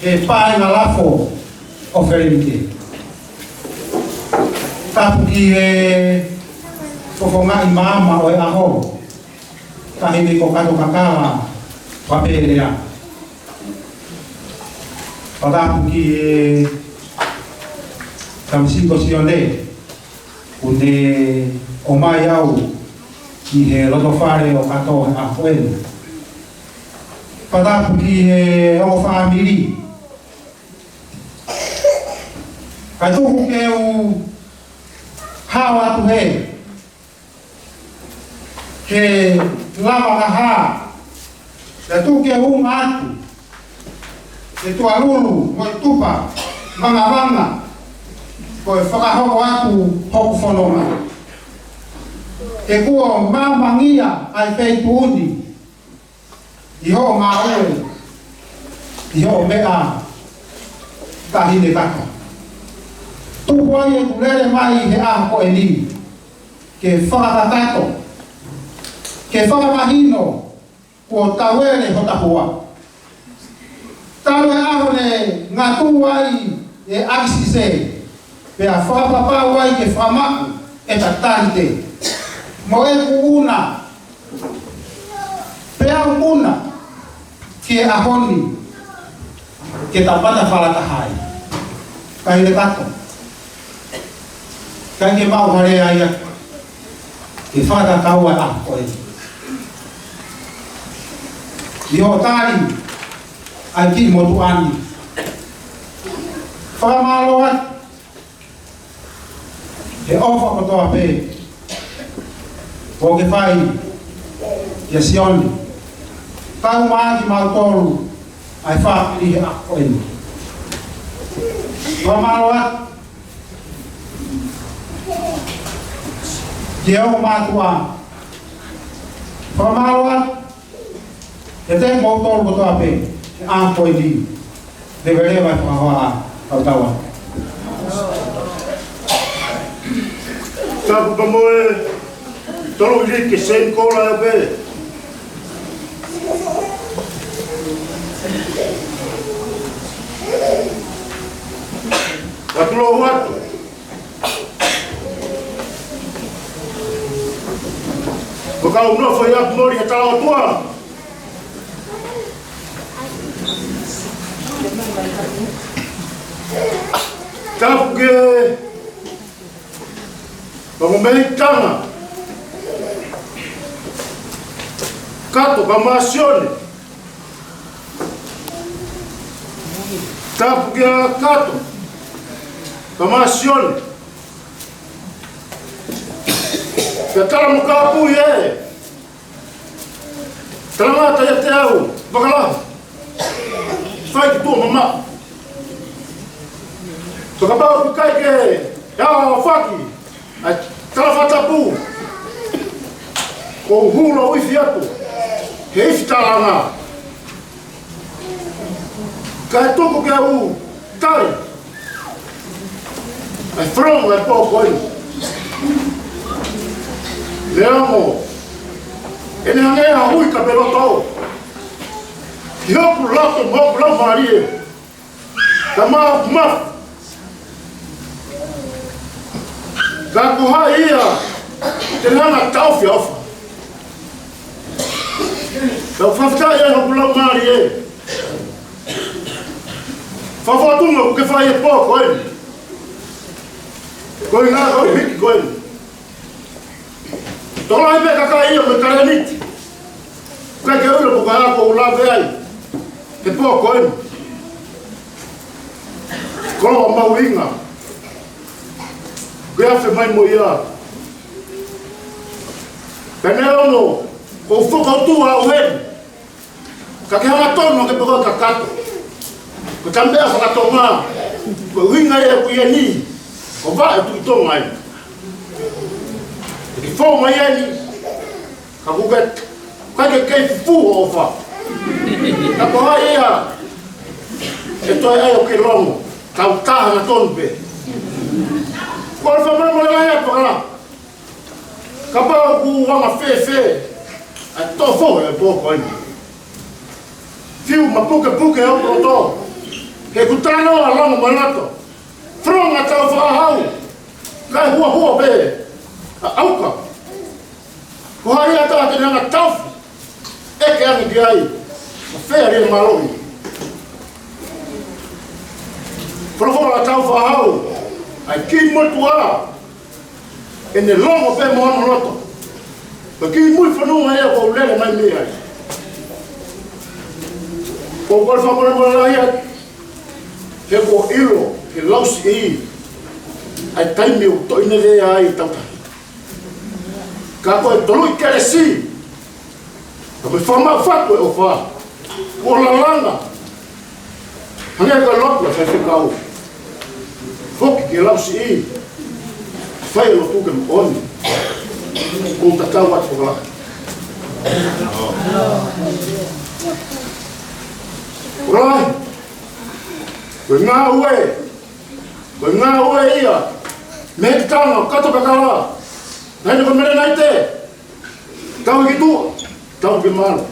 he paenga lafo ʻo Felenike. Tapu ki he fofongaʻi maama ʻo e ʻaho, taʻahine ko Katokakala Papelea. Fakatapu ki he Tamasinko Sione, kuo ne ʻomai au ki he loto fale ʻo Kato he ʻaho ni. Fakatapu ki he ongo fāmili. Kae tuku ke u hao atu he, he lava ngahā, kae tuku ke u ʻunga atu he tuʻa lulu mo e tupa vangavanga, ko e fakahoko atu hoku fononga. He kuo maamangia ʻa e feituʻu ni ʻi hoʻo ngāue, ʻi hoʻo meʻa, Taʻahine Kato. Tuku ai ʻeku lele mai he ʻaho ko eni ke fakakakato, ke fakamahino kuo tauele hota hoa. Talu e ʻaho ne ngatu ai ʻe ʻAkisise, pea fakapapau ai ke fakamaʻu ʻeta talite mo ʻeku ʻuna, pea u ʻuna ki he ʻaho ni ke ta pata falataha ai. Taʻahine Kato, ʻikai ke mau hale ai ʻa e fakakakato ʻa e ʻaho ko eni. ʻI hoʻo tali ʻa e kiʻi motuʻa ni, fakamālō atu he ʻofa kotoa pē kuo ke fai kia Sione, kae ʻumaʻā kimautolu ʻa e fāmili he ʻaho ko eni. Fakamālō atu ki he ongo mātuʻa. Fakamālō atu kiate kimoutolu kotoa pē he ʻaho ko eni. Leveleva e fakahoa, kau tau atu. Tapu ka mo e tolu ili ke seni kola ʻo pē. Ka tulou atu. Fakaunofa ia moli he tala ʻOtua. Tapu ke Pea mo e meʻi tanga, Kato ka mo Sione. Tapu kia Kato ka mo Sione. Ka tala mo ka pui e tala mata ia te au, makala. Fai ki tuʻa mamaʻo. Fakapapau ʻoku ʻikai ke ʻaofaki ʻa e tala fakatapu, ko u hū ʻo ifi atu he ifi tālanga. Kae tuku ke u tali ʻa e fononga ʻo e pō ko eni. Leongo, ʻEne hangē ha hui kapeloto ki hoku loto mo hoku laumālie, kae maʻu mafu. Ka ko hai ia te ne hanga ʻo taʻofi ʻa e ʻofa? Tau fakafetaʻi ʻa hoku laumālie. Fakafetaʻi ʻoku ke fai e pō ko eni. Ko e ngaahi hiki ko eni. Tokolahi pē kakai ia mo e talēniti. ʻIkai ke u ʻilo pe ko e hā ʻoku ou lave ai he pō ko eni. Koloa mahuʻinga ke afe mai mo ia. Pea neongo ʻoku ou fakaʻutua au heni, ka ke hangatonu ke pehē kakato. Ko e tamaiki faka-Tonga, ko e ʻuhinga ia ʻoku ʻi heni, ko e vaʻe ʻo Tuʻi Tonga eni. Ke fou mai eni, ka ʻoku ʻikai ke, ʻikai ke kei fufū hoʻo ʻofa. Ka ko hai ia ʻe toe ʻai ʻo ke longo, tau tā hangatonu pē. Ko e fakamolemole lahi atu ʻa Kapau ʻoku anga fēfē ʻa e tō foʻou ʻo e pō ko eni, fiu mapukepuke hoku loto, he ʻoku talanoa ʻa Lango mo Loto. Fononga Tāufaʻāhau, kae huahua pē ʻa ʻAuka. Ko hai ia te ne hanga ʻo taʻofi ʻeke ange ki ai, ʻo fēfē ʻa e mālohi? Folofola Tāufaʻāhau, ʻa e kiʻi motuʻa, ʻene longo pē mo hono loto. Pea kimuʻi fonua ia ʻoku ou lele mai mei ai. ʻOku ou fakamolemole lahi atu, he ʻoku ou ʻilo he lausiʻi ʻa e taimi ʻoku toʻo ʻene lea ai ʻe tautahi. Ka ko e toluʻi kelesi, ka ko e fakamaʻu fatu ʻo e ʻofa, kuo lalanga. Hangē ko e lotu ʻa e faifekau. Foki ki he lausiʻi. Fai e lotu ke moʻoni. ʻOku ou tatau atu fakalahi. Fakalahi. Ko e ngāue. Ko e ngāue ia. Mei he tanga, kato kakala. Naʻe ko e meʻa naʻe te. Tau ki tuʻa, tau ki mālō.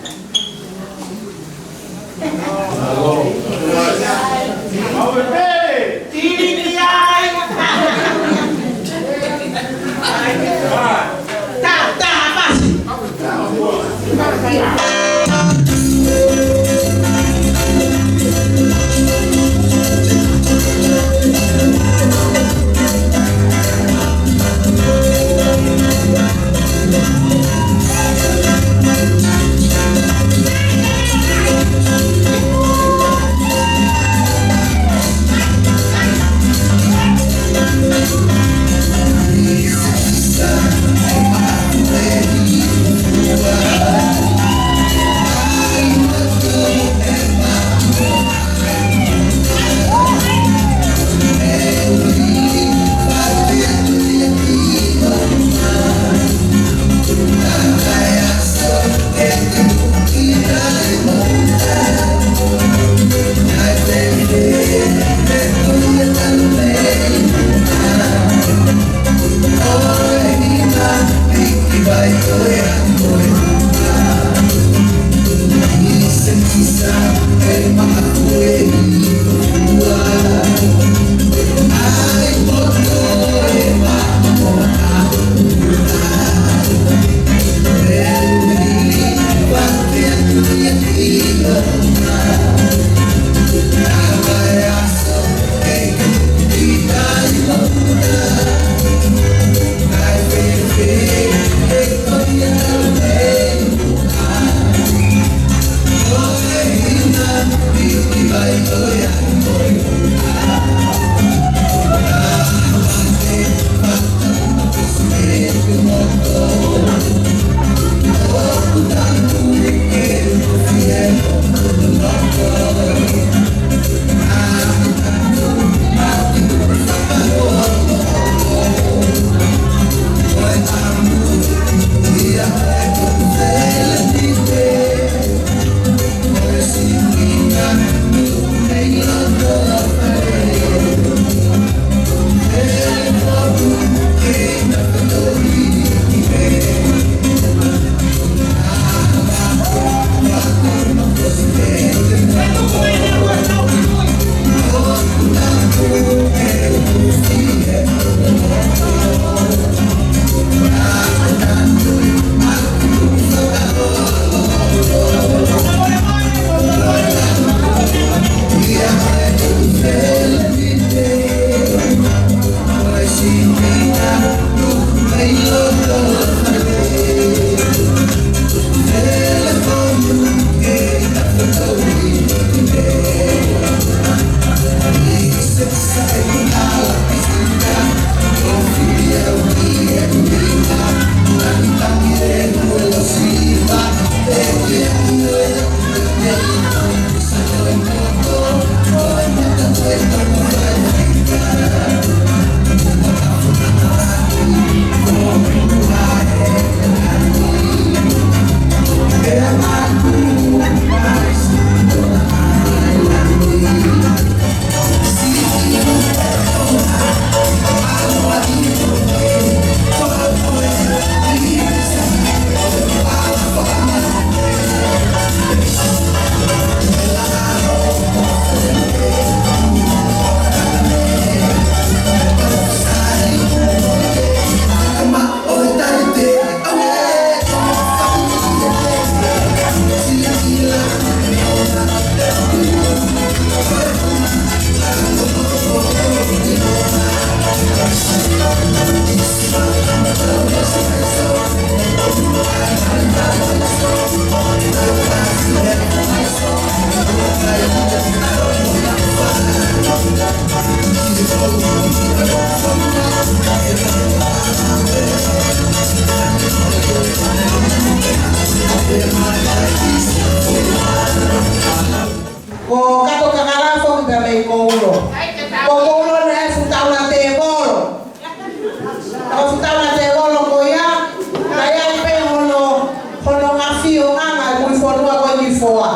fonua ko ē ki Foa.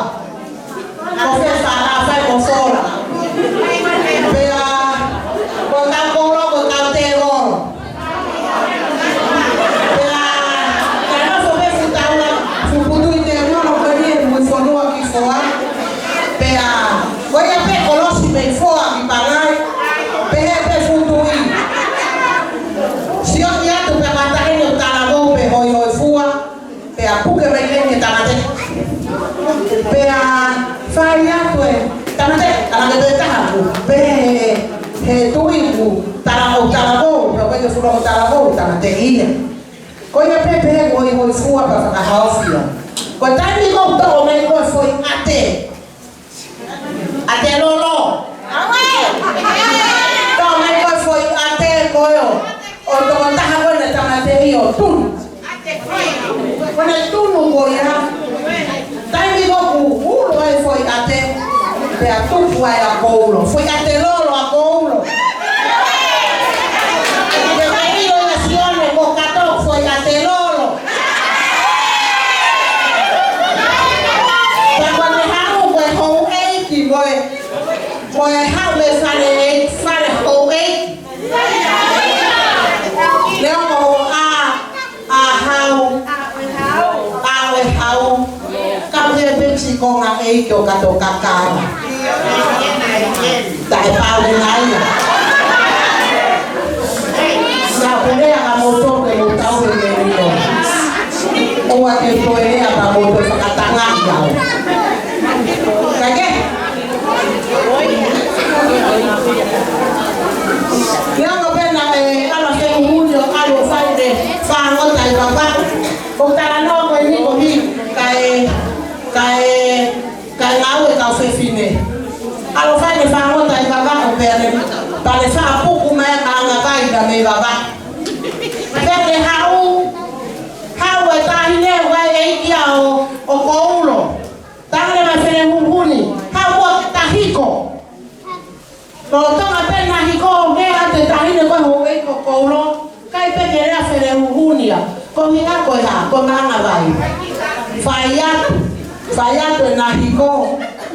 Ko fē fā, ʻa fai ko Fola. Pea ko e kau koulo, ko e kau tēvolo. Pea, ka nofo pē fuʻu taula, fuʻu putu ʻi tēvolo ko eni ʻi he fonua ki Foa. Pea, ko ia pē kolosi mei Foa ki Pangai. Pehē pē fuʻu tuʻi. Sio ki atu pea mataʻi ʻo talavou pē hoihoifua. Pea puke mai leva ki he tamateʻi. Pea fai atu e tamateʻi, ʻalu ange pē taha ʻo pehē he tuʻi kuo tala ʻo talavou, pea ʻoku ʻikai ke fuʻu longo talavou tamateʻi ia. Ko ia pē pehē ko e hoihoifua pea fakahaofi ia. Ko e taimi ko ē ʻoku toʻo mai ko ē foʻi ʻate. ʻAte lolo. Toʻo mai ko ē foʻi ʻate ko ē ʻo, ʻo tokotaha ko ē naʻe tamateʻi ʻo tunu. Ko ʻene tunu ko ia. Taimi ko ē ʻoku ʻulu ai foʻi ʻate. Pea tupu ai ʻa koulo. Foʻi ʻate lolo ʻa koulo. Pea ʻilo ʻa Sione ko kato foʻi ʻate lolo. Pea ko ʻene haʻu ko e houʻeiki mo e, mo e haʻu mei fale, fale houʻeiki. Leo ko ʻa, ʻa hau, ʻa e hau. Ka mea peti ko ngā ʻeiki ʻo kato kakala. Taʻe pau e ngai. Sa pule ʻa moto ke mo tau e me rino. ʻOua te toe lea ka mo toe fakatanga i au. Kae kehe. Ia ko pena e ala ke uhuni ʻo ʻalu ʻo fai e fāngota ʻi Vavaʻu. ʻO talanoa ko eni ko hi, kae, kae, kae ngāue kau fefine. ʻAlu ʻo fai e fāngota ʻi Vavaʻu pea ne, pea ne fakapuku mai ʻa e anga vai ka mei Vavaʻu. Pea ne haʻu, haʻu e taʻahine ʻo e ʻeiki ʻo, ʻo koulo. Tangane mai fene huhuni, haʻu ʻo tahiko. Lolotonga pē naʻe hiko, meʻa atu e taʻahine ko e houʻeiki ko koulo, ʻikai pē ke lea fene huhuni ia. Ko e ʻuhinga ko e hā, ko e anga vai. Fai atu, fai atu e naʻe hiko,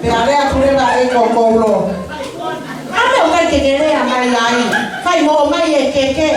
pea lea atu leva e ʻeiki ko koulo. ʻA meʻa ʻoku ʻikai ke ke lea mai ai, fai mo mai e keke.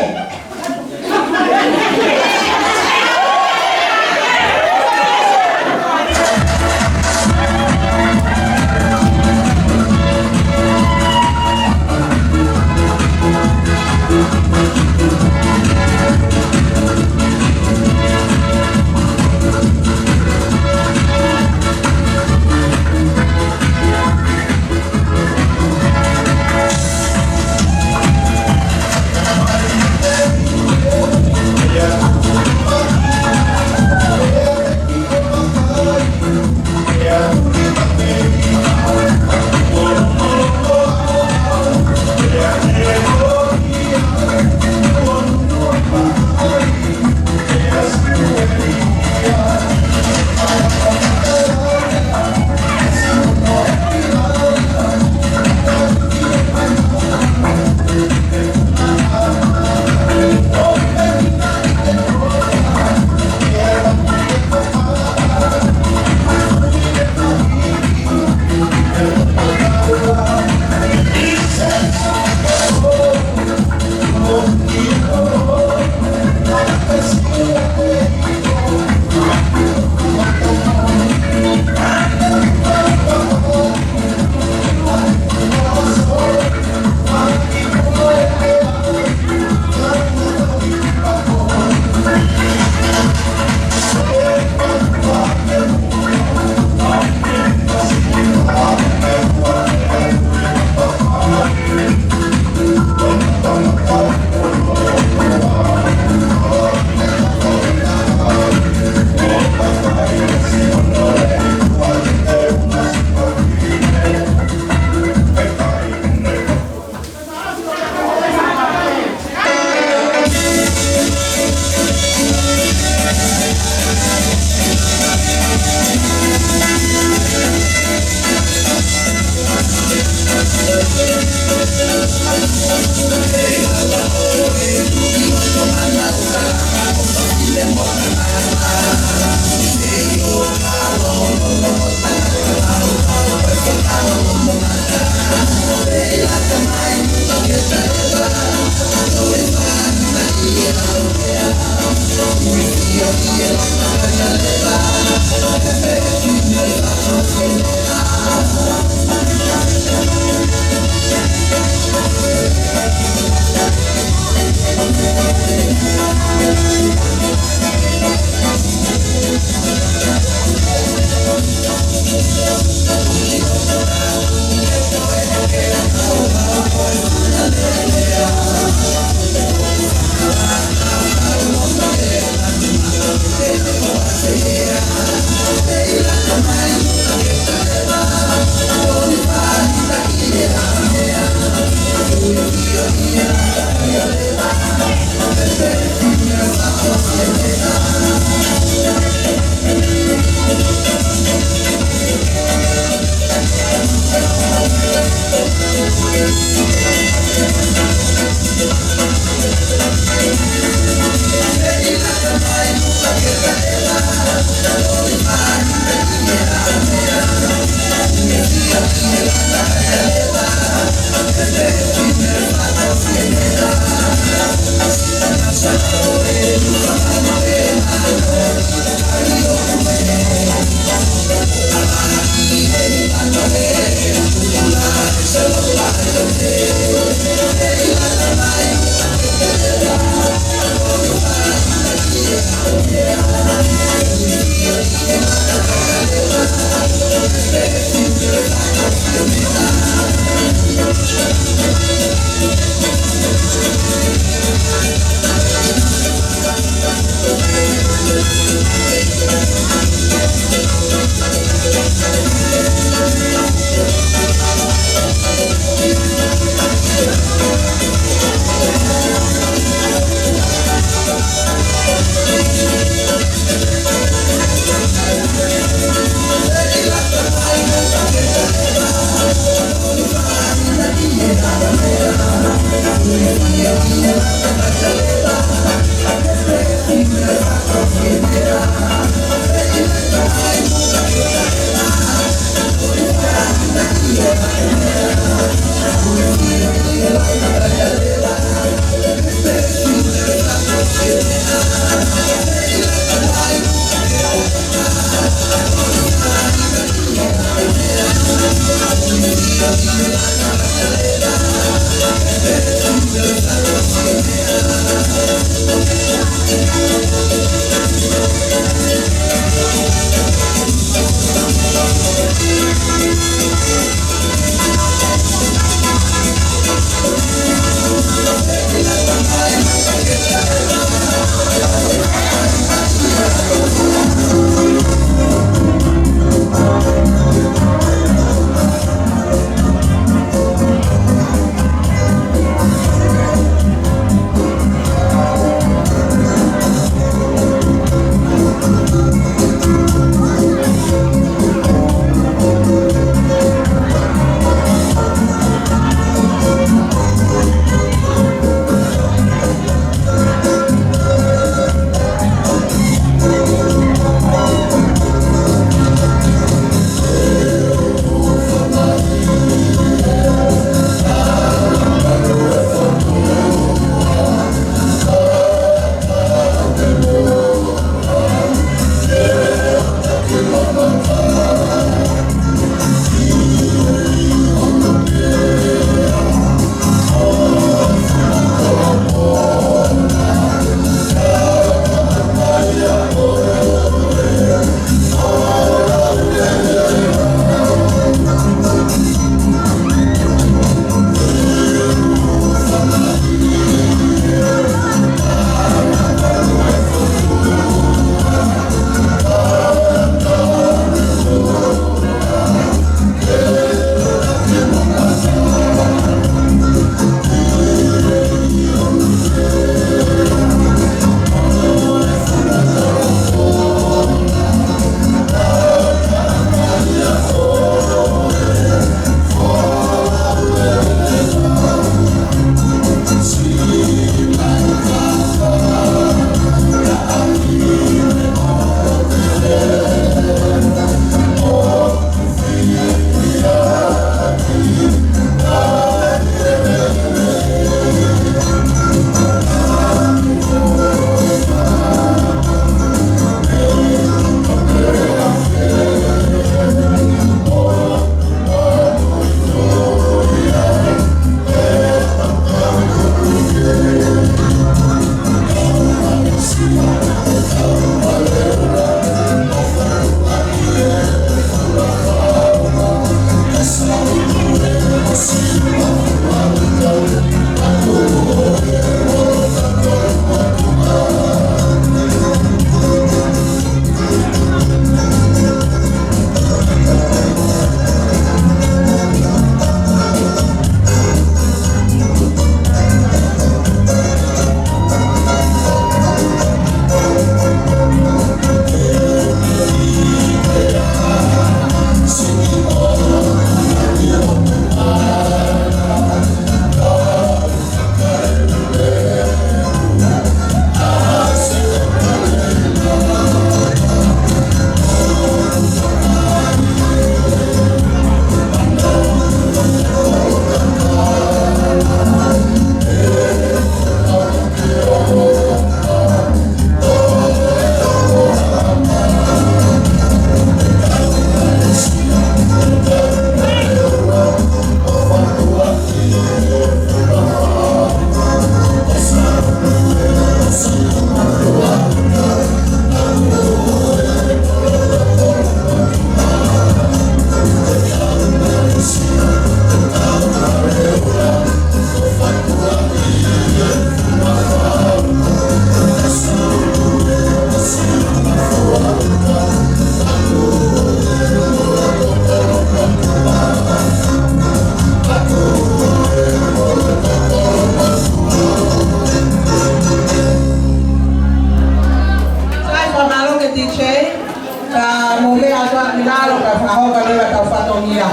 Ka mou meʻa atu ʻi lalo ka fakahoko leva ʻetau fatongia.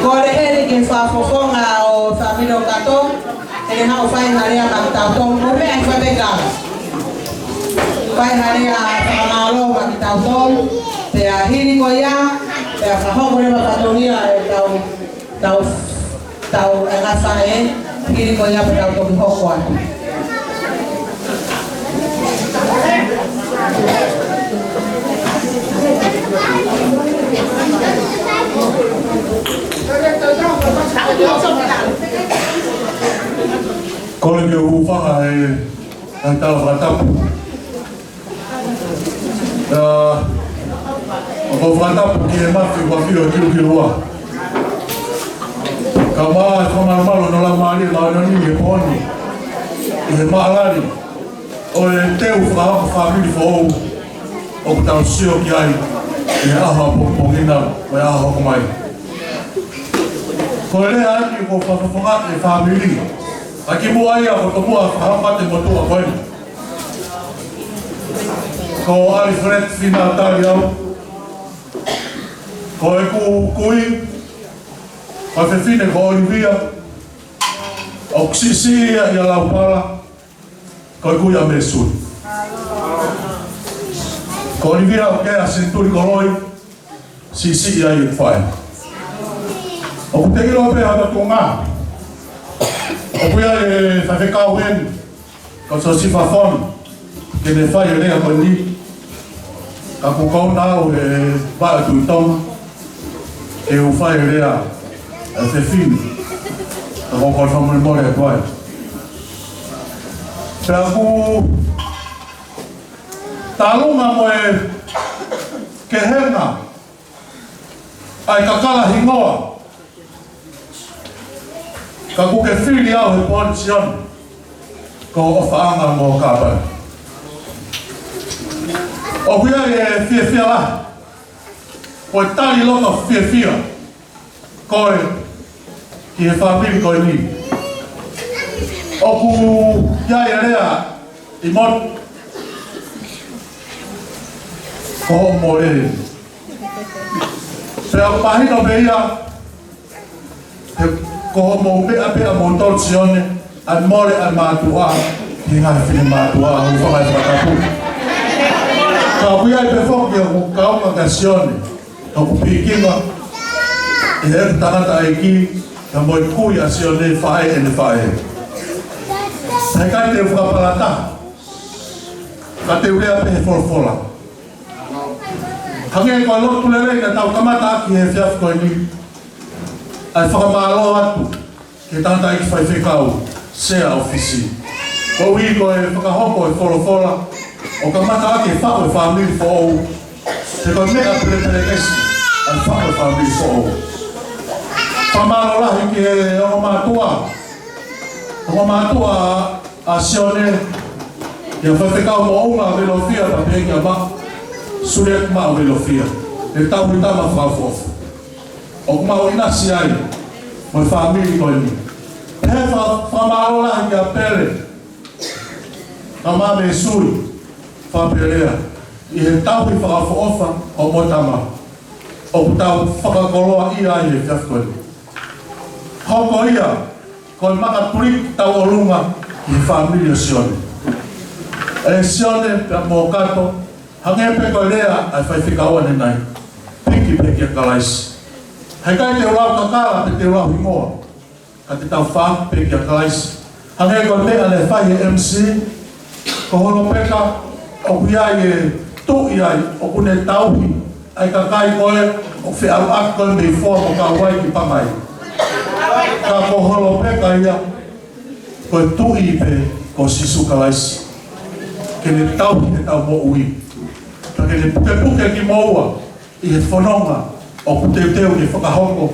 Kole heni ki he fakafofonga ʻo Samino Kato, ke ne haʻu ʻo fai ha lea maʻa kitautolu, mou meʻa ʻi faifekau. Fai ha lea fakamālō maʻa kitautolu, pea hili ko ia, pea fakahoko leva fatongia ʻetau, tau, tau, ʻe ngata ē, hili ko ia pea tau toki hoko atu. Kole ke u hūfanga he, he tala fakatapu. ʻA, ʻoku ou fakatapu ki he Mafi ʻoku ʻafio ʻi Kilukilua. Kae ʻumaʻā e fakamalumalu ʻo e Laumālie Māʻoniʻoni he pō ni, ʻi he maʻalali ʻo e teu fakahoko fāmili foʻou ʻoku tau sio ki ai ʻi he ʻaho ʻapongipongi na mo e ʻaho hoko mai. Ko e lea ʻeni ʻoku fakafofongaʻi e fāmili. Ka kimuʻa ia, ʻoku ou tomuʻa fakahoko atu e motuʻa ko eni. Ko Alfred Fina Taliau. Ko ʻeku kui, ko e fefine ko Olivia. ʻOku siʻisiʻi ia ʻia Laupala. Ko ʻeku kui ʻa Mesui. Ko Olivia ʻoku kei ʻa Senituli Koloi, siʻisiʻi ai ʻeku faʻē. ʻOku te ʻilo pē ha tuʻunga. ʻOku ʻi ai e faifekau heni, ko Siosifa Fonu, ke ne fai e lea ko eni. Ka ʻoku ou kau au he vaʻe Tuʻi Tonga, ke u fai e lea ʻa e fefine. Ka ʻoku ou kole fakamolemole atu ai. Pea ʻoku tālunga mo e kehenga ʻa e kakala hingoa. Ka ʻoku ke fili au he pō ni Sione, ko ho ʻofaʻanga mo ho kāpani. ʻOku ʻi ai e fiefia lahi, ko e tali loto fiefia ko ē ki he fāmili ko eni. ʻOku ʻi ai e lea ʻi motu, ko hoʻo mole. Pea mahino pē ia, he ko hoʻomou meʻa pē ʻamoutolu Sione, ʻa e mole ʻa e mātuʻa, ki he ngaahi finemātuʻa, ʻoku fakaʻi fakatapu. Ka ʻoku ʻi ai pē foki ʻoku kaunga kia Sione, ʻoku pikinga ʻe he tangataʻeiki, ka mo e kui ʻa Sione, faʻē ʻene faʻē. He ʻikai te u fakapalata, ka te u lea pē he folofola. Hangē ko e lotu lelei naʻa tau kamata ʻaki he efiafi ko eni, ʻa e fakamālō atu ki he tangataʻeiki faifekau, Sea ʻo Fisi. Koeʻuhi ko e fakahoko e folofola ʻo kamata ʻaki e faʻu e fāmili foʻou. He ko e meʻa pelepelekesi ʻa e faʻu e fāmili foʻou. Fakamālō lahi ki he ongo mātuʻa, ongo mātuʻa ʻa Sione, ʻa e faifekau moʻunga Velofia, pea pehē kia Ma, Suliaki Maʻu Velofia, ʻa e tauhi tama fakaʻofoʻofa. ʻOku mau ʻinasi ai mo e fāmili ko eni. He fa-, fakamālō lahi kia Pele, ka ma me Sui, Fapelea, ʻi he tauhi fakaʻofoʻofa ʻo mo tama. ʻOku tau fakakoloaʻia ai he efiafi ko eni. Hoko ia ko e maka tuliki tauʻolunga ʻi he fāmili ʻo Sione. ʻE Sione pea mo Kato, hangē pē ko e lea ʻa e faifekau ʻanenai, piki pē kia Kalaisi. He ʻikai te u lau kakala pe te u lau hingoa, ka te tau fāki pē kia Kalaisi. Hangē ko e meʻa naʻe fai he M C, ko Holopeka, ʻoku ʻi ai e tuʻi ai, ʻoku ne tauhi ʻa e kakai ko ē ʻoku feʻauaki ko ē mei Foa mo Kauai ki Pangai. Ka ko Holopeka ia, ko e tuʻi pē ko Sīsū Kalaisi. Ke ne tauhi ʻetau moʻui. Ka ke ne pukepuke kimoua ʻi he fononga ʻoku teuteu ke fakahoko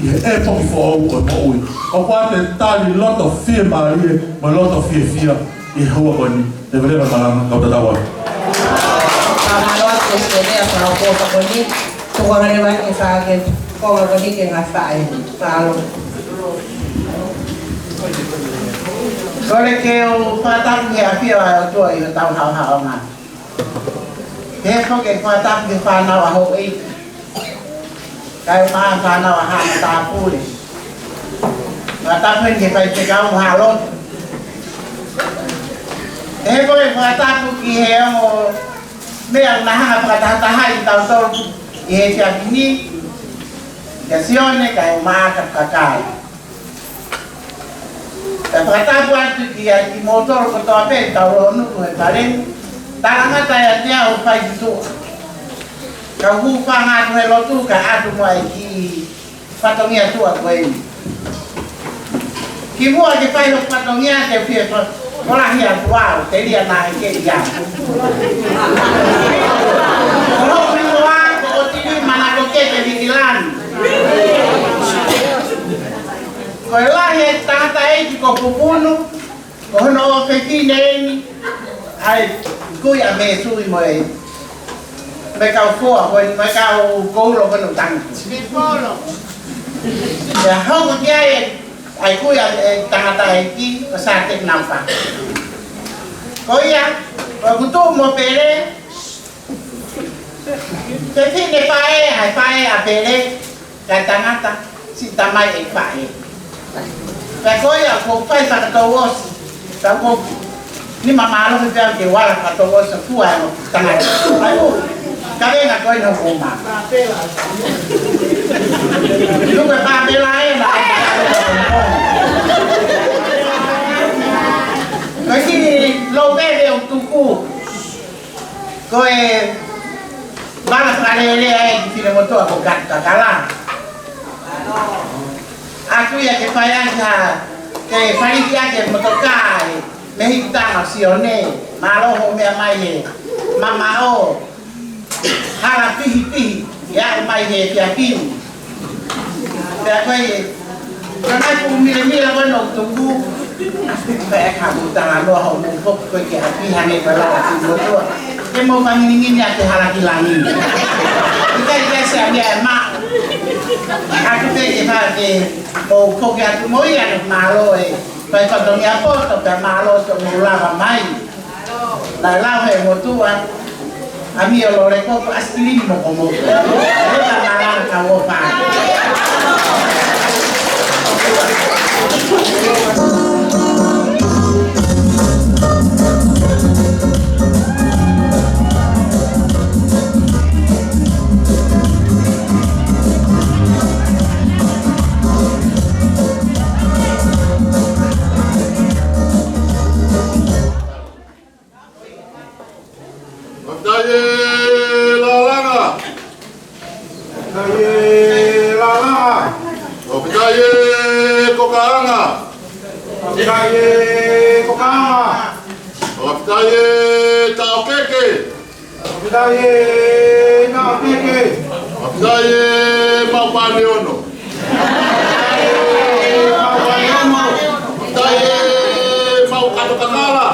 ʻi he ʻepoki foʻou ʻo e moʻui. ʻOku ʻoatu e tali loto fiemālie mo e loto fiefia ʻi he houa ko eni. Leveleva e malanga, kau tatau atu. Fakamālō atu ki he lea fakaʻofoʻofa ko eni. Tuku hake leva ʻe Sāketi, ko e konga ko eni ke ngata ē. Mālō. Kole ke u fakatauange ʻa e ʻafio ʻa e ʻOtua ʻi hotau haʻohaʻonga. He ko e fakatapu ki he fānau ʻa houʻeiki, kae ʻumaʻā e fānau ʻa Haʻa Matāpule. Fakatapu heni ki he faifekau mo Haʻa Lotu. He ko e fakatapu ki he ongo meʻa naʻa hanga ʻo fakatahatahaʻi kitautolu ʻi he efiafi ni, kia Sione kae ʻumaʻā Katukakala. Kae fakatapu atu kia kimoutolu kotoa pē ʻoku tau lōnuku he fale ni. Talangata ʻiate au ʻo fai ki tuʻa. Kau hūfanga atu he lotu kae ʻatu mo e kiʻi fatongia tuʻa ko eni. Kimuʻa ke fai hoku fatongia te u fie fa-, kolahi atu au, telia naʻe ʻikai ke ʻi ai. Ko hoku hingoa ko ʻOtili Manakokete Vikilani. Ko e lahi e tangataʻeiki ko Pupunu, ko hono ʻofefine eni ʻa e kui ʻa Mēsui mo e, mo e kau foa ko eni, mo e kau koulo ko eni ʻoku tangutu. Pea hoko ki ai ʻa e kui ʻa e tangataʻeiki ko Sāteki Naufa. Ko ia, ko ʻeku tuʻu mo Pele, fefine faʻē, ʻa e faʻē ʻa Pele, kae tangata, siʻi tamai ʻeku faʻē. Pea ko ia, ʻoku ou fai fakatouʻosi, pea ʻoku ou nima mālohi pea ke u ala fakatouʻosi ʻa e fua ʻa e tangata. ʻAi ʻo, kavenga ko ē naʻa ku mā. Luke pāpela ē na. Ko e kiʻi lou pele ʻoku tuku. Ko e vala fakalelea ē ki he finemotuʻa ko Katukakala. ʻAku ia ke fai ʻaki ha, ke fai ʻaki e motoka ē, mei he tama Sione, mālō hoʻo meʻa mai ē, mamaʻo, hala pihipihi, ʻe aʻu mai he efiafi ni. Pea ko e, ko e ngaahi puʻu milemile ko ē naʻa ku tuku, pea ʻe ka u talanoa hoʻomou foki ko ē ki ʻapi hangē ko e lala ki motuʻa. Ke mou manginingini ʻa e hala ki langi. ʻIkai ke se ʻa mea ʻe maʻu. ʻAku pē ke fai ke mou foki atu mo ia ʻa e mālō e fai fatongia poto pea mālō ʻo mou lava mai. Naʻe lau he motuʻa, ʻami ʻo lole ko ko ʻaisikilimi mo ko mo. Leka malanga ka uo pa. Fakafetaʻi e Lalanga. Fakafetaʻi e Lalanga. Fakafetaʻi e Kokaʻanga. Fakafetaʻi e Kokaʻanga. Fakafetaʻi e Taʻokeke. Fakafetaʻi e Taʻokeke. Fakafetaʻi e Maʻu Pane Ono. Fakafetaʻi e Maʻu Pane Ono. Fakafetaʻi e Maʻu Katukakala.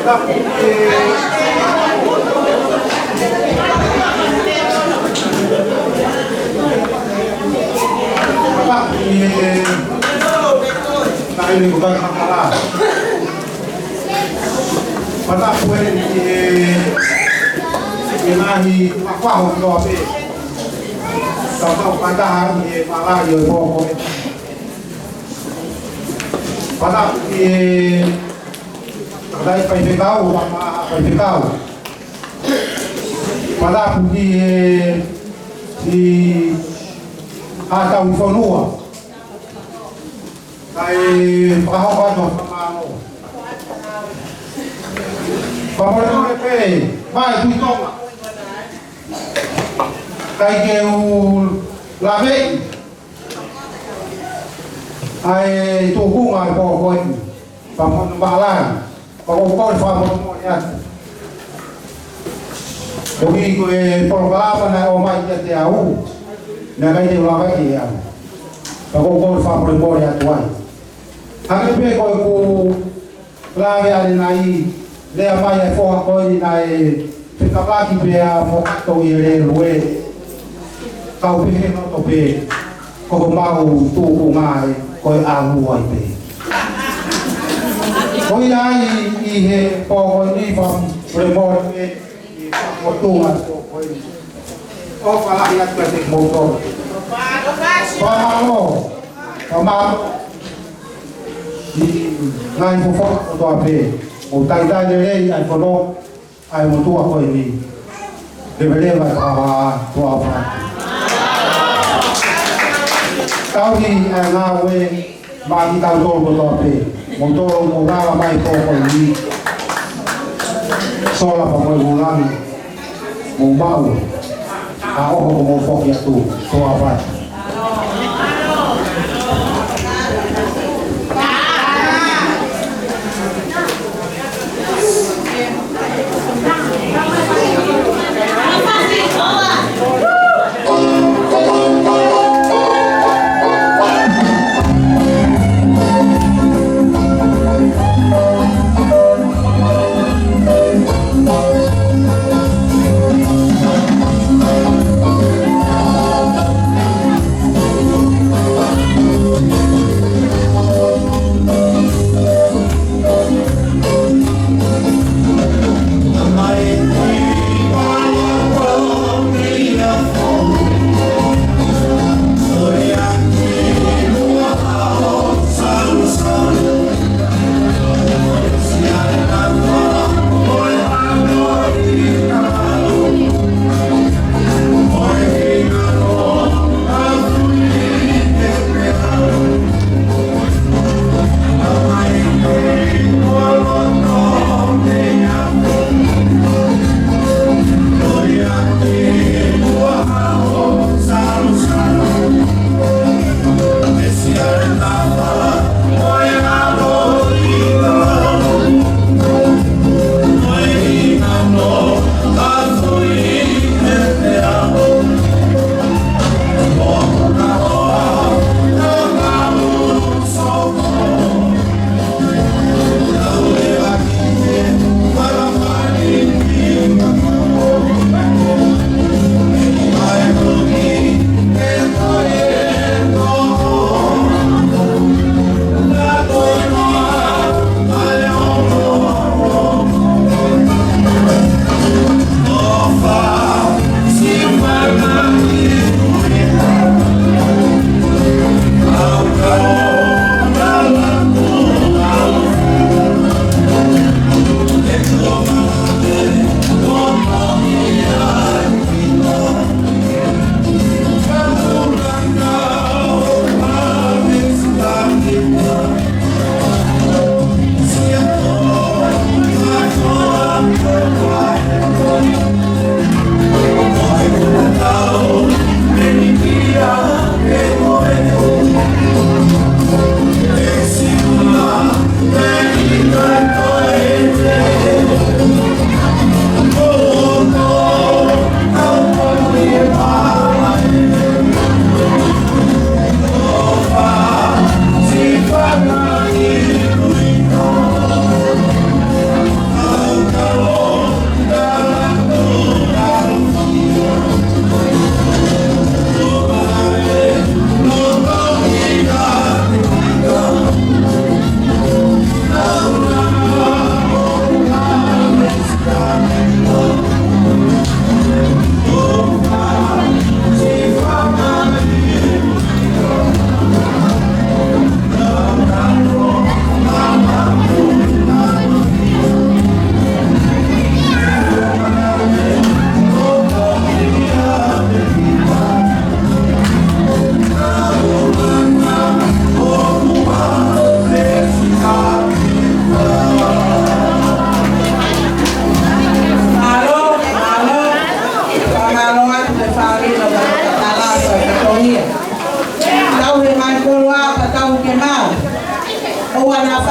Pata pue ni e, e ngaahi mafaho kotoa pē. Tau tau pataha ni e malai ʻo e pō ko ē. Pata ni e, katai Faifekau, Faifekau. Pata ni e, ʻi Haʻatauhifonua. Kae fakahoko atu ʻa e fakamālō. Fakamolemole pē, mai Tuʻi Tonga. ʻIkai ke u laveʻi ʻa e tūkunga ʻo e pō ko eni. Fakamolemole. Ka ʻoku ou kole fakamolemole atu. Koeʻuhi ko e polokalama naʻe ʻomai kiate au, naʻe ʻikai te u lava ke ʻave. Ka ʻoku ou kole fakamolemole atu ai. Hangē pē ko ʻeku lave ʻanenai, lea mai ʻa e foha ko eni naʻe fekauʻaki pea mo ʻato ʻi he lēlue. Kau pehē ʻe he loto pē, ko homau tūkunga ē, ko e ʻalu ai pē. Ko ia ai ʻi he pō ko eni, fakamolemole pē, ʻi he fakafotunga ʻo e pō ko eni. ʻOfa lahi atu kiate kimoutolu. Fakamālō, fakamālō. ʻI he ngaahi fofonga kotoa pē, ʻo talitali lelei ʻa e fono, ʻa e motuʻa ko eni. Leveleva e fakavā, tuʻa ʻofa atu. Tauhi ʻa e ngāue maʻa kitautolu kotoa pē. Moutolu mou lava mai pō ko eni. Sola pea mo e vūlangi. Mou maʻu. ʻA ʻoho kuo mou foki atu. Tuʻa ʻofa atu.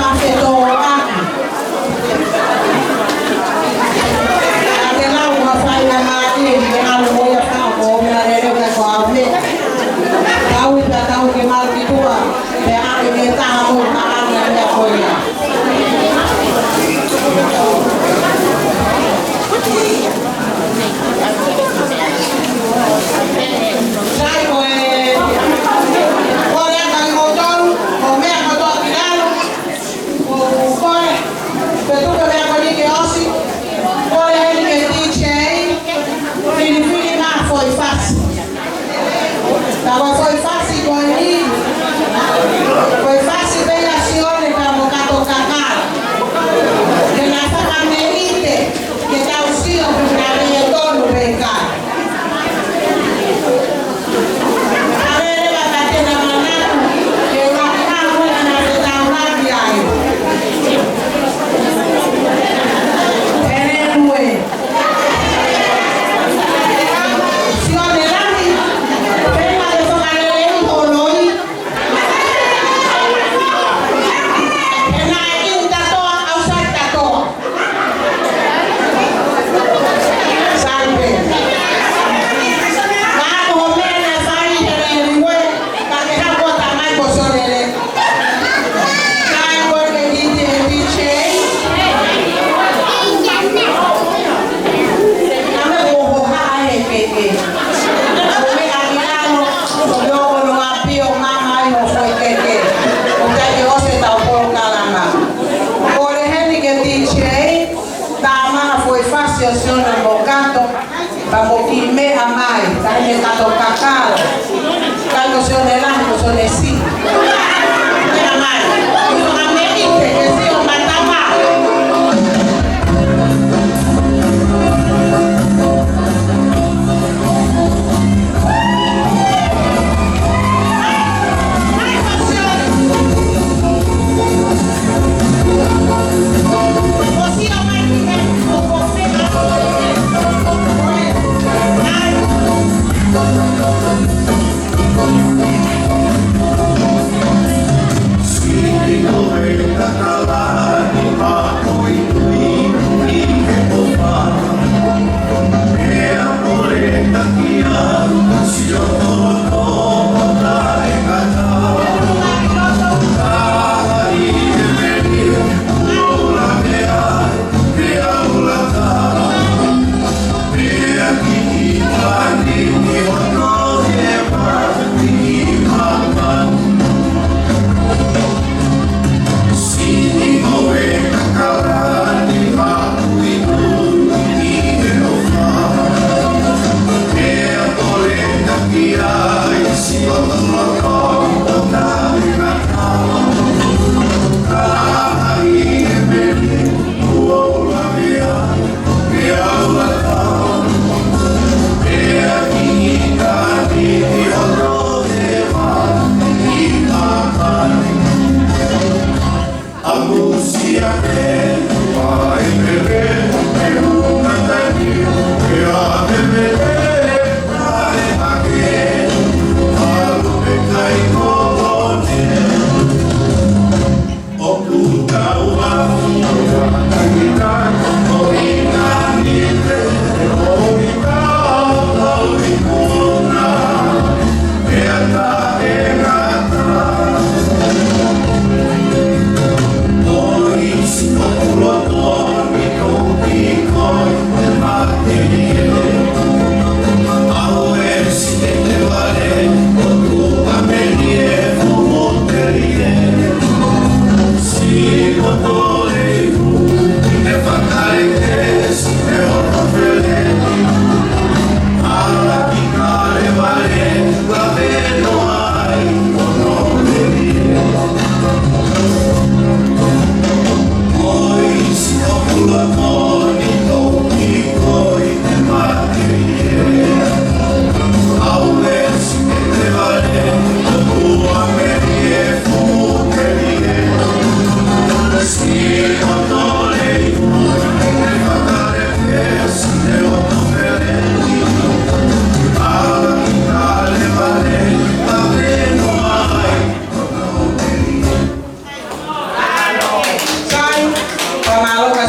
Ke tō ʻaki. Ka te lau ʻa Faingamālie, ke ʻalu mo ia fao ko mea lele ka ko au ne. Tau i ka tau ke mau ki tua, pea ʻalu ke taha mo ka ʻalu ia ko ia. Sai ko e, ko e aka i moutolu, ko mea kotoa ki lalo. Ko, ko e, pe tuku e meʻa ko eni ke ʻosi, ko e heni ke D J, filifili mai foʻi fasi. Ka ko e foʻi fasi ko eni, ko e fasi pē ia ʻa Sione ka mo Kato Kakala. Ke na fakameʻite, ke tau sio pe na lele tonu pe ʻikai. Sai pē. Ka ko hoʻo meʻa naʻe fai he lele ue, ka ke haʻu ʻo tamai ko Sione lele. Sai ko e ke D J, D J. Ka me ko hoʻo haʻa he keke. Ko e meʻa ki lalo, ko e ʻoho no ʻapi ʻo mama ai hoʻo foʻi keke. ʻOku ʻikai ke ʻosi ʻetau polokalama. Ko e heni ke D J. Tama foʻi fasi ʻo Sione mo Kato, ka mo ki meʻa mai, ka he Kato Kakala. Ka ko Sione lahi, ko Sione si. Meʻa mai. Ko ka meʻa ʻi te ke sio matama.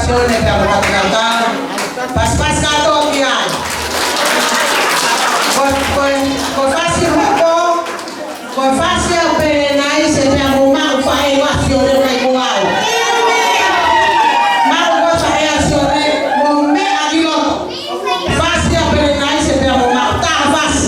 Sione pea mo Faʻitau. Pasipasi kātoa ki ai. Ko, ko, ko e fasi hoko, ko e fasi ʻa Pelenaise pea mo Maʻu, faʻē ʻa Sione, ʻikai ko au. Maʻu ko e faʻē ʻa Sione, mo meʻa ki loto. Fasi ʻa Pelenaise pea mo Maʻu, tā fasi.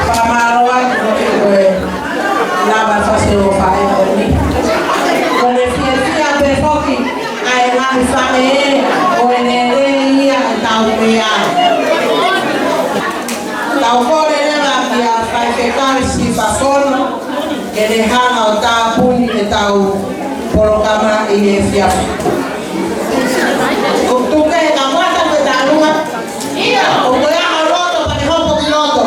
Fakamālō atu ki he lava fasi ʻo e faʻē ko eni. Ko e fiefia pē foki ʻa e ngaahi faʻē ʻo e lelei ia ʻetau meʻa. Tau kole leva kia Faifekau Sifa Fono ke ne hanga ʻo tāpuni ʻetau polokalama ʻi he efiafi. Ko tuke ka mata ko e tālunga. Ia, ʻoku ʻi ai ha loto pea ke hopo ki loto.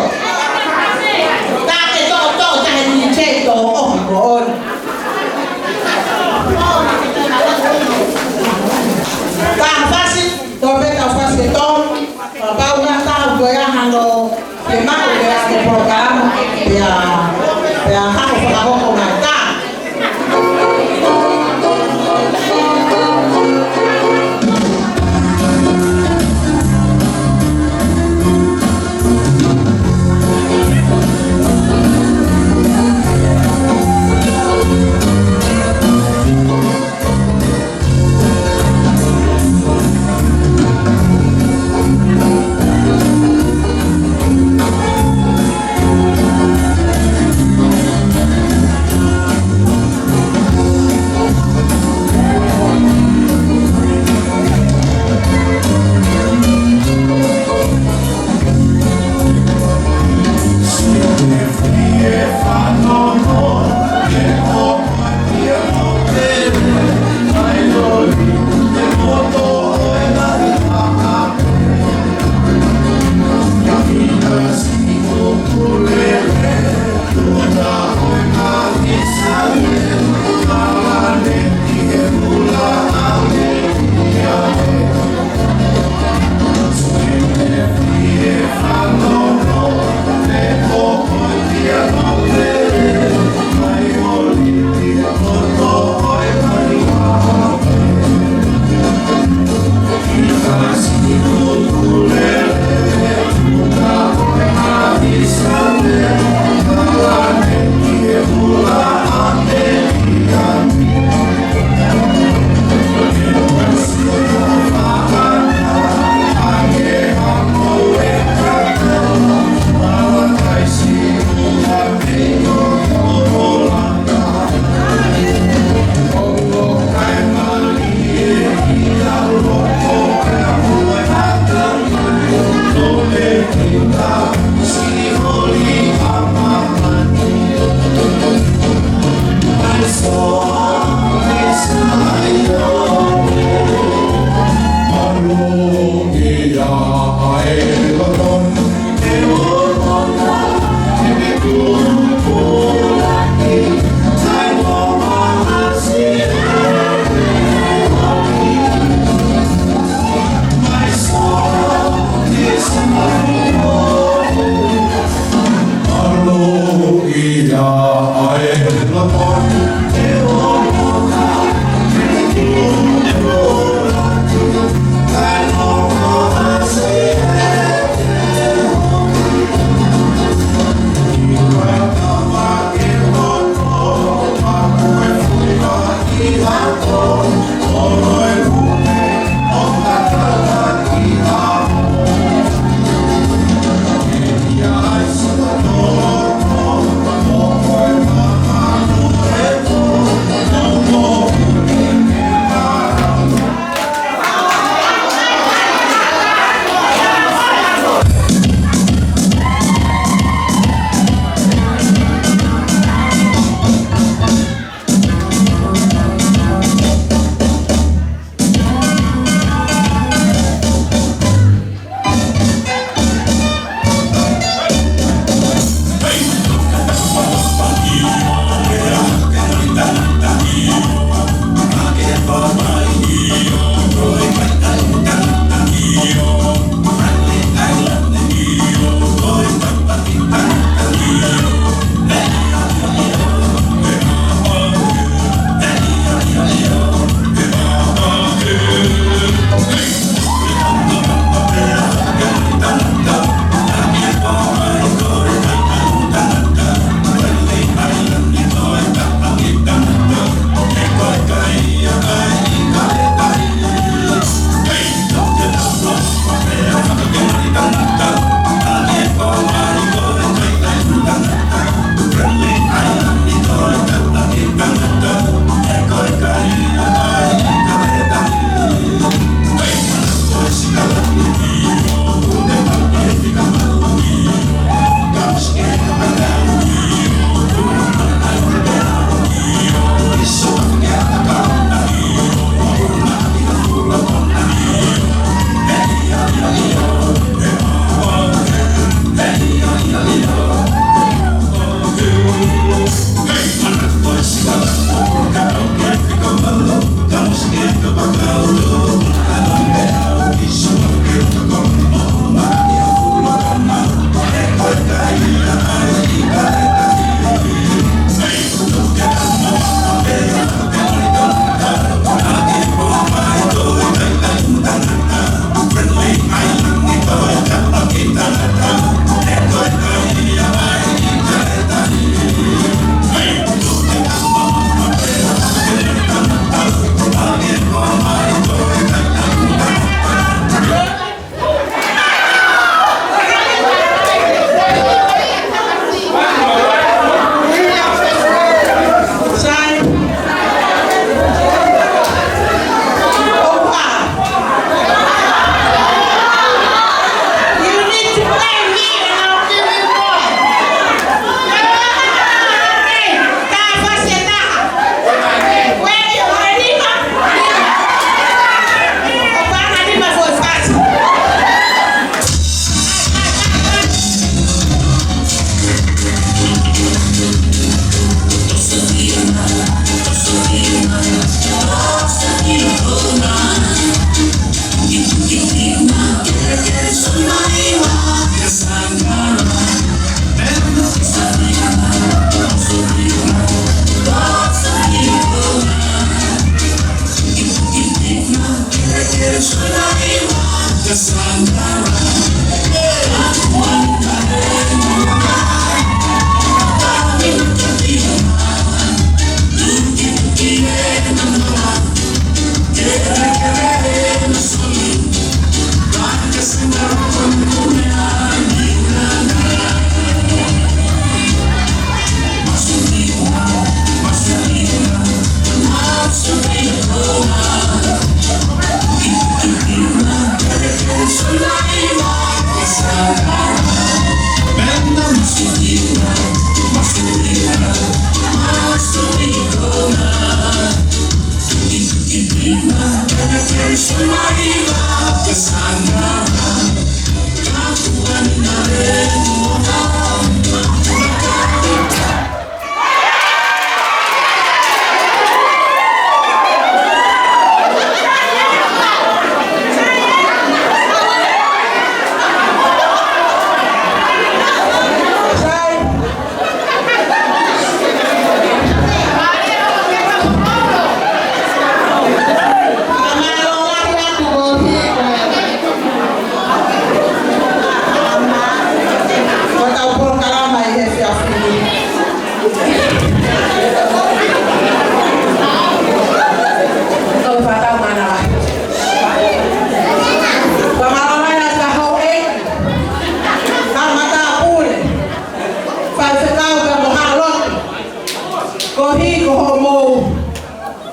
Koeʻuhi ko hoʻomou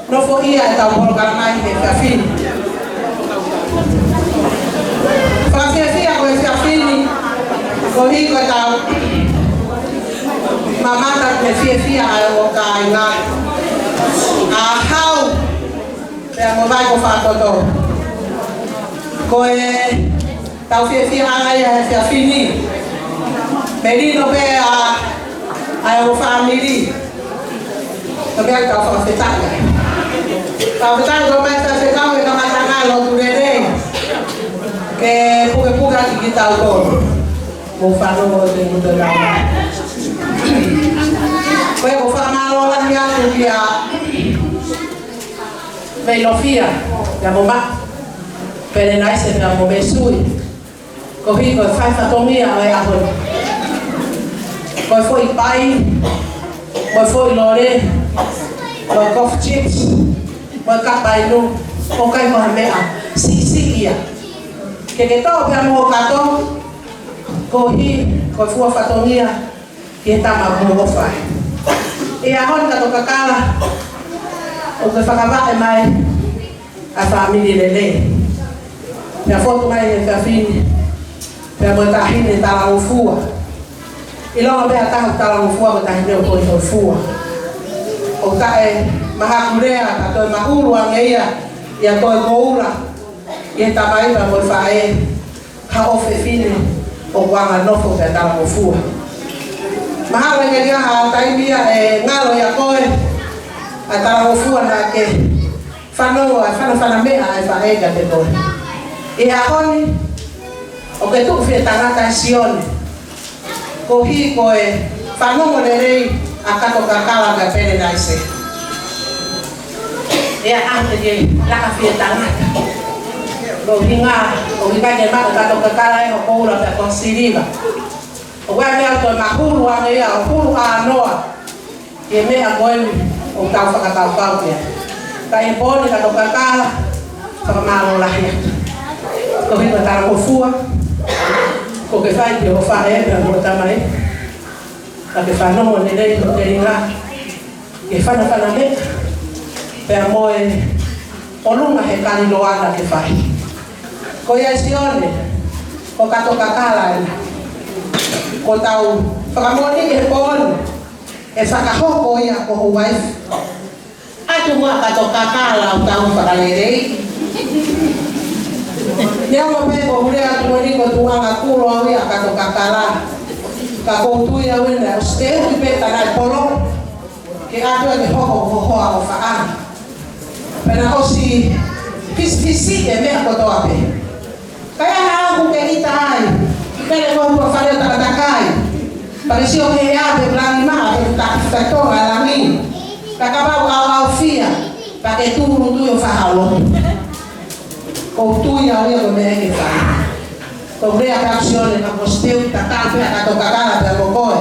nofoʻia ʻetau polokalama he efiafi ni. Fakafiefia ko e efiafi ni, koeʻuhi ko ʻetau mamata ki he fiefia ʻa e ongo kāinga, ʻa Hau pea mo Vaikofaʻatoto. Ko e tau fiefia ʻa e efiafi ni. Melino pē ʻa, ʻa e ongo fāmili. Ka pea tau fakafetaʻi. Fakafetaʻi ko mai sa se kau e kamata ngalo tu lelei. Ke pukepuke ʻaki kitautolu. Mo fanongo ʻo te mutu e kama. Ko e ko fakamālō lahi atu kia Veilofia, pea mo Ma, Pelenaise, pea mo Mesui. Koeʻuhi ko e fai fatongia ʻo e ʻaho ni. Ko e foʻi pai, ko e foʻi lole, ko e coffee chips, ko e kapa inu, ʻoku ʻikai ko ha meʻa siʻisiʻi ia. Ke ke toʻo pea mo kato, koeʻuhi ko e fua fatongia ki he tama mo e ʻofa. ʻI he ʻaho ni Kato Kakala, ʻoku ke fakavaʻe mai ʻa e fāmili lelei. Pea fotu mai he efiafi ni, pea mo e taʻahine talangofua. ʻIlonga pē ha taha talangofua ko e taʻahine ʻo e hōifua. ʻOku taʻe mahakulea, ka toe mahulu ange ia, ʻia toe koula ʻi he tamai pea mo e faʻē, ha ʻofefine ʻoku anga nofo pea talangofua. Mahalo ʻe ʻi ai ha taimi ia ʻe ngalo ʻia koe ʻa e talangofua naʻa ke fanongo ʻa e fanafana meʻa ʻa e faʻē kiate koe. ʻI he ʻaho ni, ʻoku ke tuʻu fie tangata ʻe Sione. Koeʻuhi ko e fanongo lelei ʻa Kato Kakala kia Pelenaise. ʻE ʻaho ni ke laka fie tangata. Ko e ʻuhinga, ʻoku ʻikai ke maʻu ʻe Kato Kakala ʻe hoʻo koula pea ko e siliva. ʻOku ʻi ai e meʻa ʻoku toe mahulu ange ia, ʻo hulu ʻānoa. Ke meʻa ko eni ʻoku tau fakakaukau ki ai. Ka ʻi he pō ni Kato Kakala, fakamālō lahi atu. Koeʻuhi ko e talangofua ʻoku ke fai ki hoʻo faʻē pea mo e tamai. Ka ke fanongo lelei hoʻo telinga ki he fanafana meʻa pea mo e ʻolunga he kaliloa naʻa ke fai. Ko ia Sione, ko Kato Kakala ena. Ko ʻetau fakamoʻoni ki he pō ni, ʻe fakahoko ia ko ho uaifi. ʻAtu muʻa Kato Kakala ʻo tau fakalelei. Neongo pē ko e lea atu ko eni ko e tuʻunga kulo au ia Kato Kakala. Ka ʻoku ou tui au ena ʻosi teuʻi pē ʻe he Tamai Polo ke ʻatu ia ke hoko ko ho hoa ʻofaʻanga. Pea naʻe ʻosi fisifisiʻi e meʻa kotoa pē. Ka ʻi ai haʻaku ke ʻita ai, pele ko e tua fale ʻo takatakai. Pea ke sio ki he ʻea pē langi maʻa pē ta fetoa langi. Ka kapau ʻe ʻaofia, pea ke tūʻulutui ʻo fakaholo. ʻOku ou tui au ia ko e meʻa ke fai. Ko e lea atu Sione ka ko e step tatau pē ʻa Kato Kakala pea mo koe.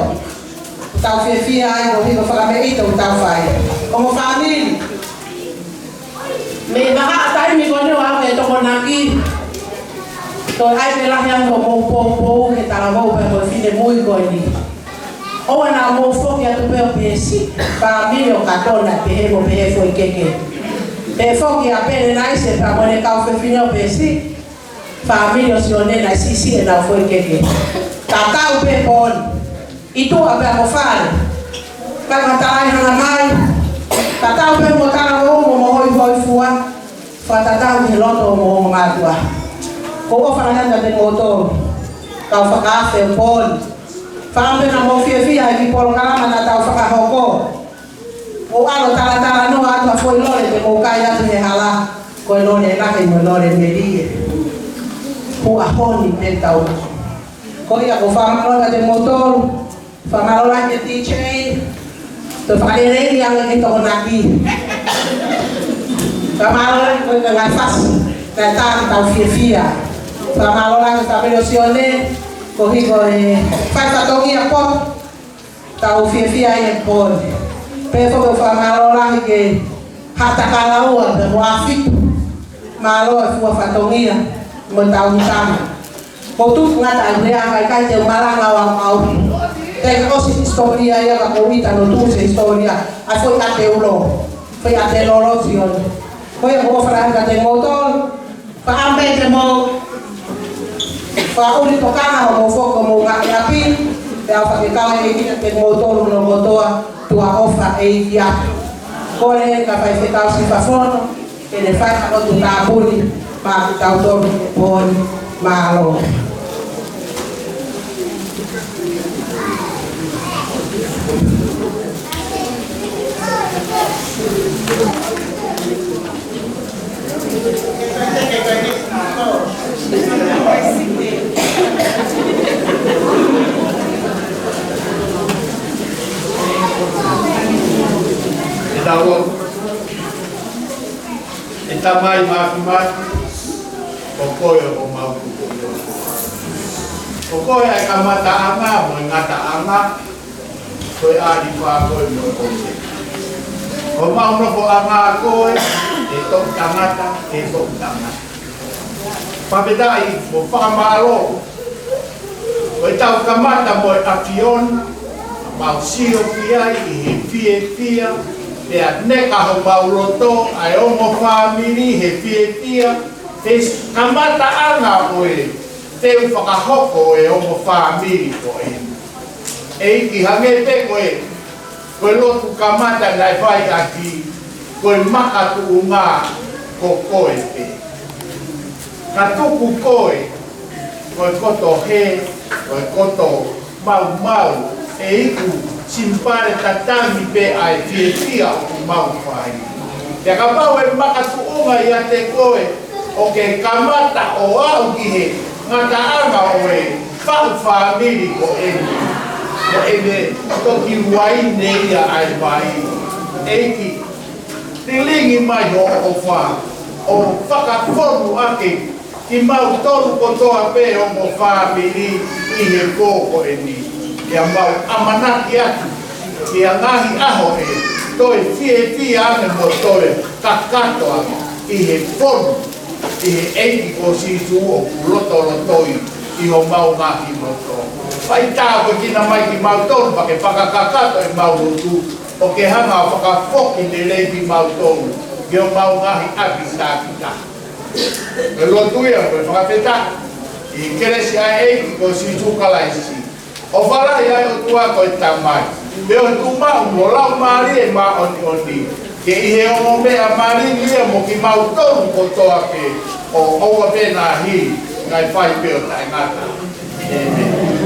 Tau fiefia ai koeʻuhi ko e fakameʻite ʻoku tau fai. Ongo fāmili. Mei he vahaʻa taimi ko eni ʻo aʻu ki he Tokonaki, toe ʻai pē lahi ange hoʻomou poupou he talavou pea mo e finemui ko eni. ʻOua naʻa mou foki atu pē ʻo pehē siʻi fāmili ʻo Kato naʻe pehē mo pehē foʻi keke. Pea foki ʻa Pelenaise pea mo ʻene kau fefine ʻo pehē siʻi fāmili ʻo Sione naʻe siʻisiʻi ʻenau foʻi keke. Tatau pē pō ni. ʻI tuʻa pea mo fale. Ka ka talai hanga mai. Tatau pē mo talavou mo mo hoi hoi fua. Fakatatau ki he lo Tō mo mātuʻa. Ko e ʻofa lahi atu kiate kimoutolu kau fakaafe ʻo e pō ni. Fakaʻamu pē naʻa mou fiefia he kiʻi polokalama naʻa tau fakahoko. Mou ʻalu ʻo talatalanoa atu ha foʻi lole te mou kai atu he hala. Ko e lole lahi mo e lole melie. Kuo ʻaho ni pē tau. Ko ia ʻoku ou fakamālō atu kiate kimoutolu. Fakamālō lahi ki he D J, toe fakaleleiʻi ange ki he Tokonaki. Fakamālō lahi ki he ngaahi fasi, naʻe tau fiefia. Fakamālō lahi ki he fāmili ʻo Sione, koeʻuhi ko e fai fatongia pō, tau fiefia ai he pō ni. Pea foki fakamālō lahi ki he Haʻa Takalaua, pea mo ʻAfito. Mālō e fua fatongia, mo e tauhi tama. Ko e tuʻunga taʻu lea, ʻikai ke u malanga ʻo aʻu. Te ke ʻosi hisitōlia ia ka ko ita no tu se hisitōlia. ʻA e foʻi ʻate ulo. Foʻi ʻate lolo Sione. Ko ia ʻoku ou ʻofa lahi atu kiate kimoutolu. Fakaʻamu pē te mou. Fakaʻuli tokanga hoʻomou foki homou ngaahi ʻapi. Pea ʻofa ke kau e ʻEiki kiate kimoutolu hono kotoa. Tuʻaʻofa ʻEiki atu. Kole ka Faifekau Sifa Fono. Ke ne fai ha lotu tāpuni maʻa kitautolu he pō ni. Mālō. ʻE Tamai Māfimafi, ko koe ʻoku mau tuku. Ko koe ʻa e kamataʻanga mo e ngataʻanga, ko e ʻAlifa koe mo e ʻOmeka. Ko homau nofoʻanga koe, ʻe toʻutangata, ʻe toʻutangata. Fakafetaʻi mo fakamālō. Ko ʻetau kamata mo e ʻAfiona, mau sio ki ai ʻi he fiefia, pea neka homau loto ʻa e ongo fāmili he fiefia, he kamataʻanga ʻo e teu fakahoko ʻo e ongo fāmili ko eni. ʻEiki, hangē pē ko e, ko e lotu kamata naʻe fai ʻaki, ko e makatuʻunga ko koe pē. Ka tuku koe, ko e koto hē, ko e koto maumau, ʻEiki, simipale tatangi pē ʻa e fiefia ʻoku mau fai. Pea kapau ʻe makatuʻunga ʻiate koe, ʻo ke kamata ʻo aʻu ki he ngataʻanga ʻo e faʻu fāmili ko eni. Ko ʻene toki uaine ia ʻa e vai. ʻEiki, lilingi mai hoʻo ʻofa, ʻo fakafonu ʻaki kimautolu kotoa pē ongo fāmili ʻi he pō ko eni. Pea mau ʻamanaki atu, ʻi he ngaahi ʻaho ʻe toe fiefia ange mo toe kakato ange ʻi he fonu ʻi he ʻEiki ko Sīsū ʻoku lotolotoi ʻi homau ngaahi loto. Fai tāpuekina mai kimautolu, pea ke fakakakato ʻemau lotu, ʻo ke hanga ʻo fakafoki lelei kimautolu ki homau ngaahi ʻapi tākita. Ko e lotu ia, ko e fakafetaʻi, ʻi he kelesi ʻa e ʻEiki ko Sīsū Kalaisi, ʻofa lahi ʻa e ʻOtua ko e Tamai, feohi tuʻumaʻu mo e Laumālie Māʻoniʻoni, ke ʻi he ongo meʻa malingi ia mo kimautolu kotoa pē, ʻo ʻoua pē naʻa hili, kae fai pē ʻo taʻengata. ʻĒmeni.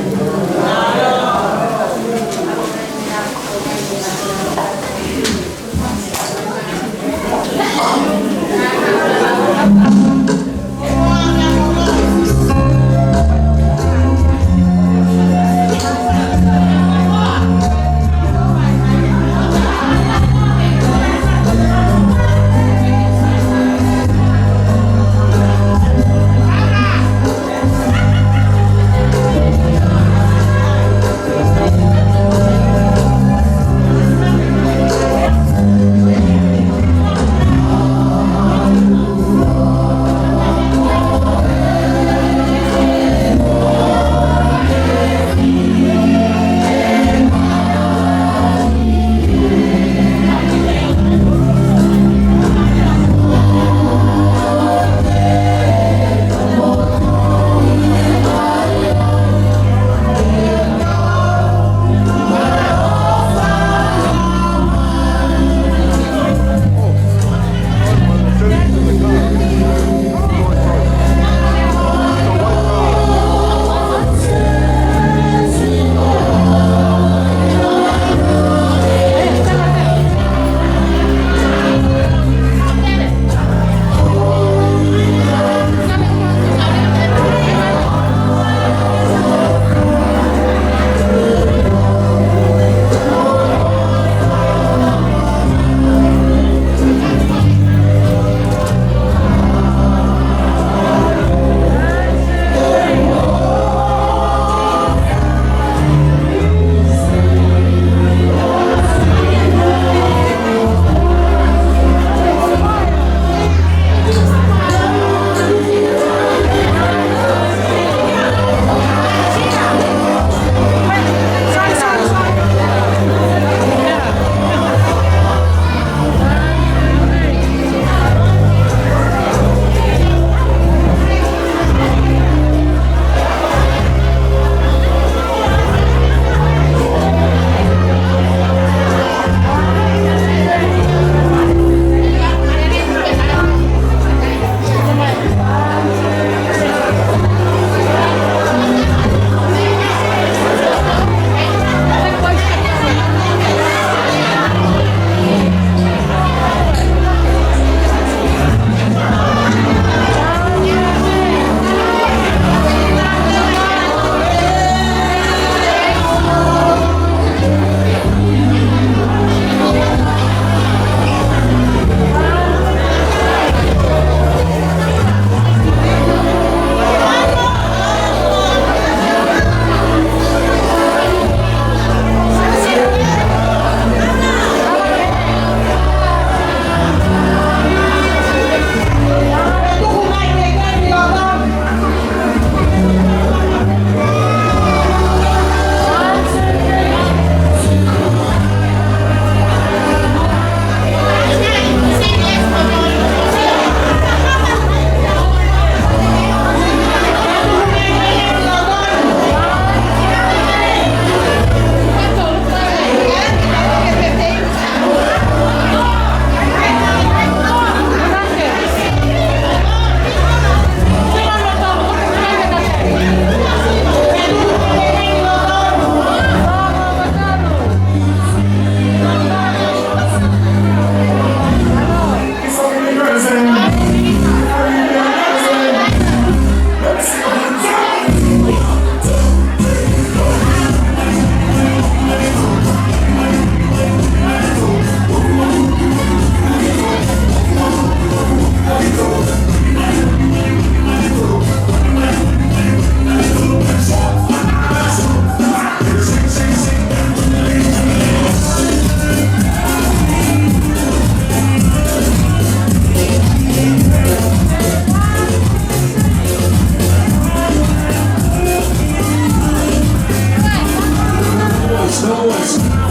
Snow Boys.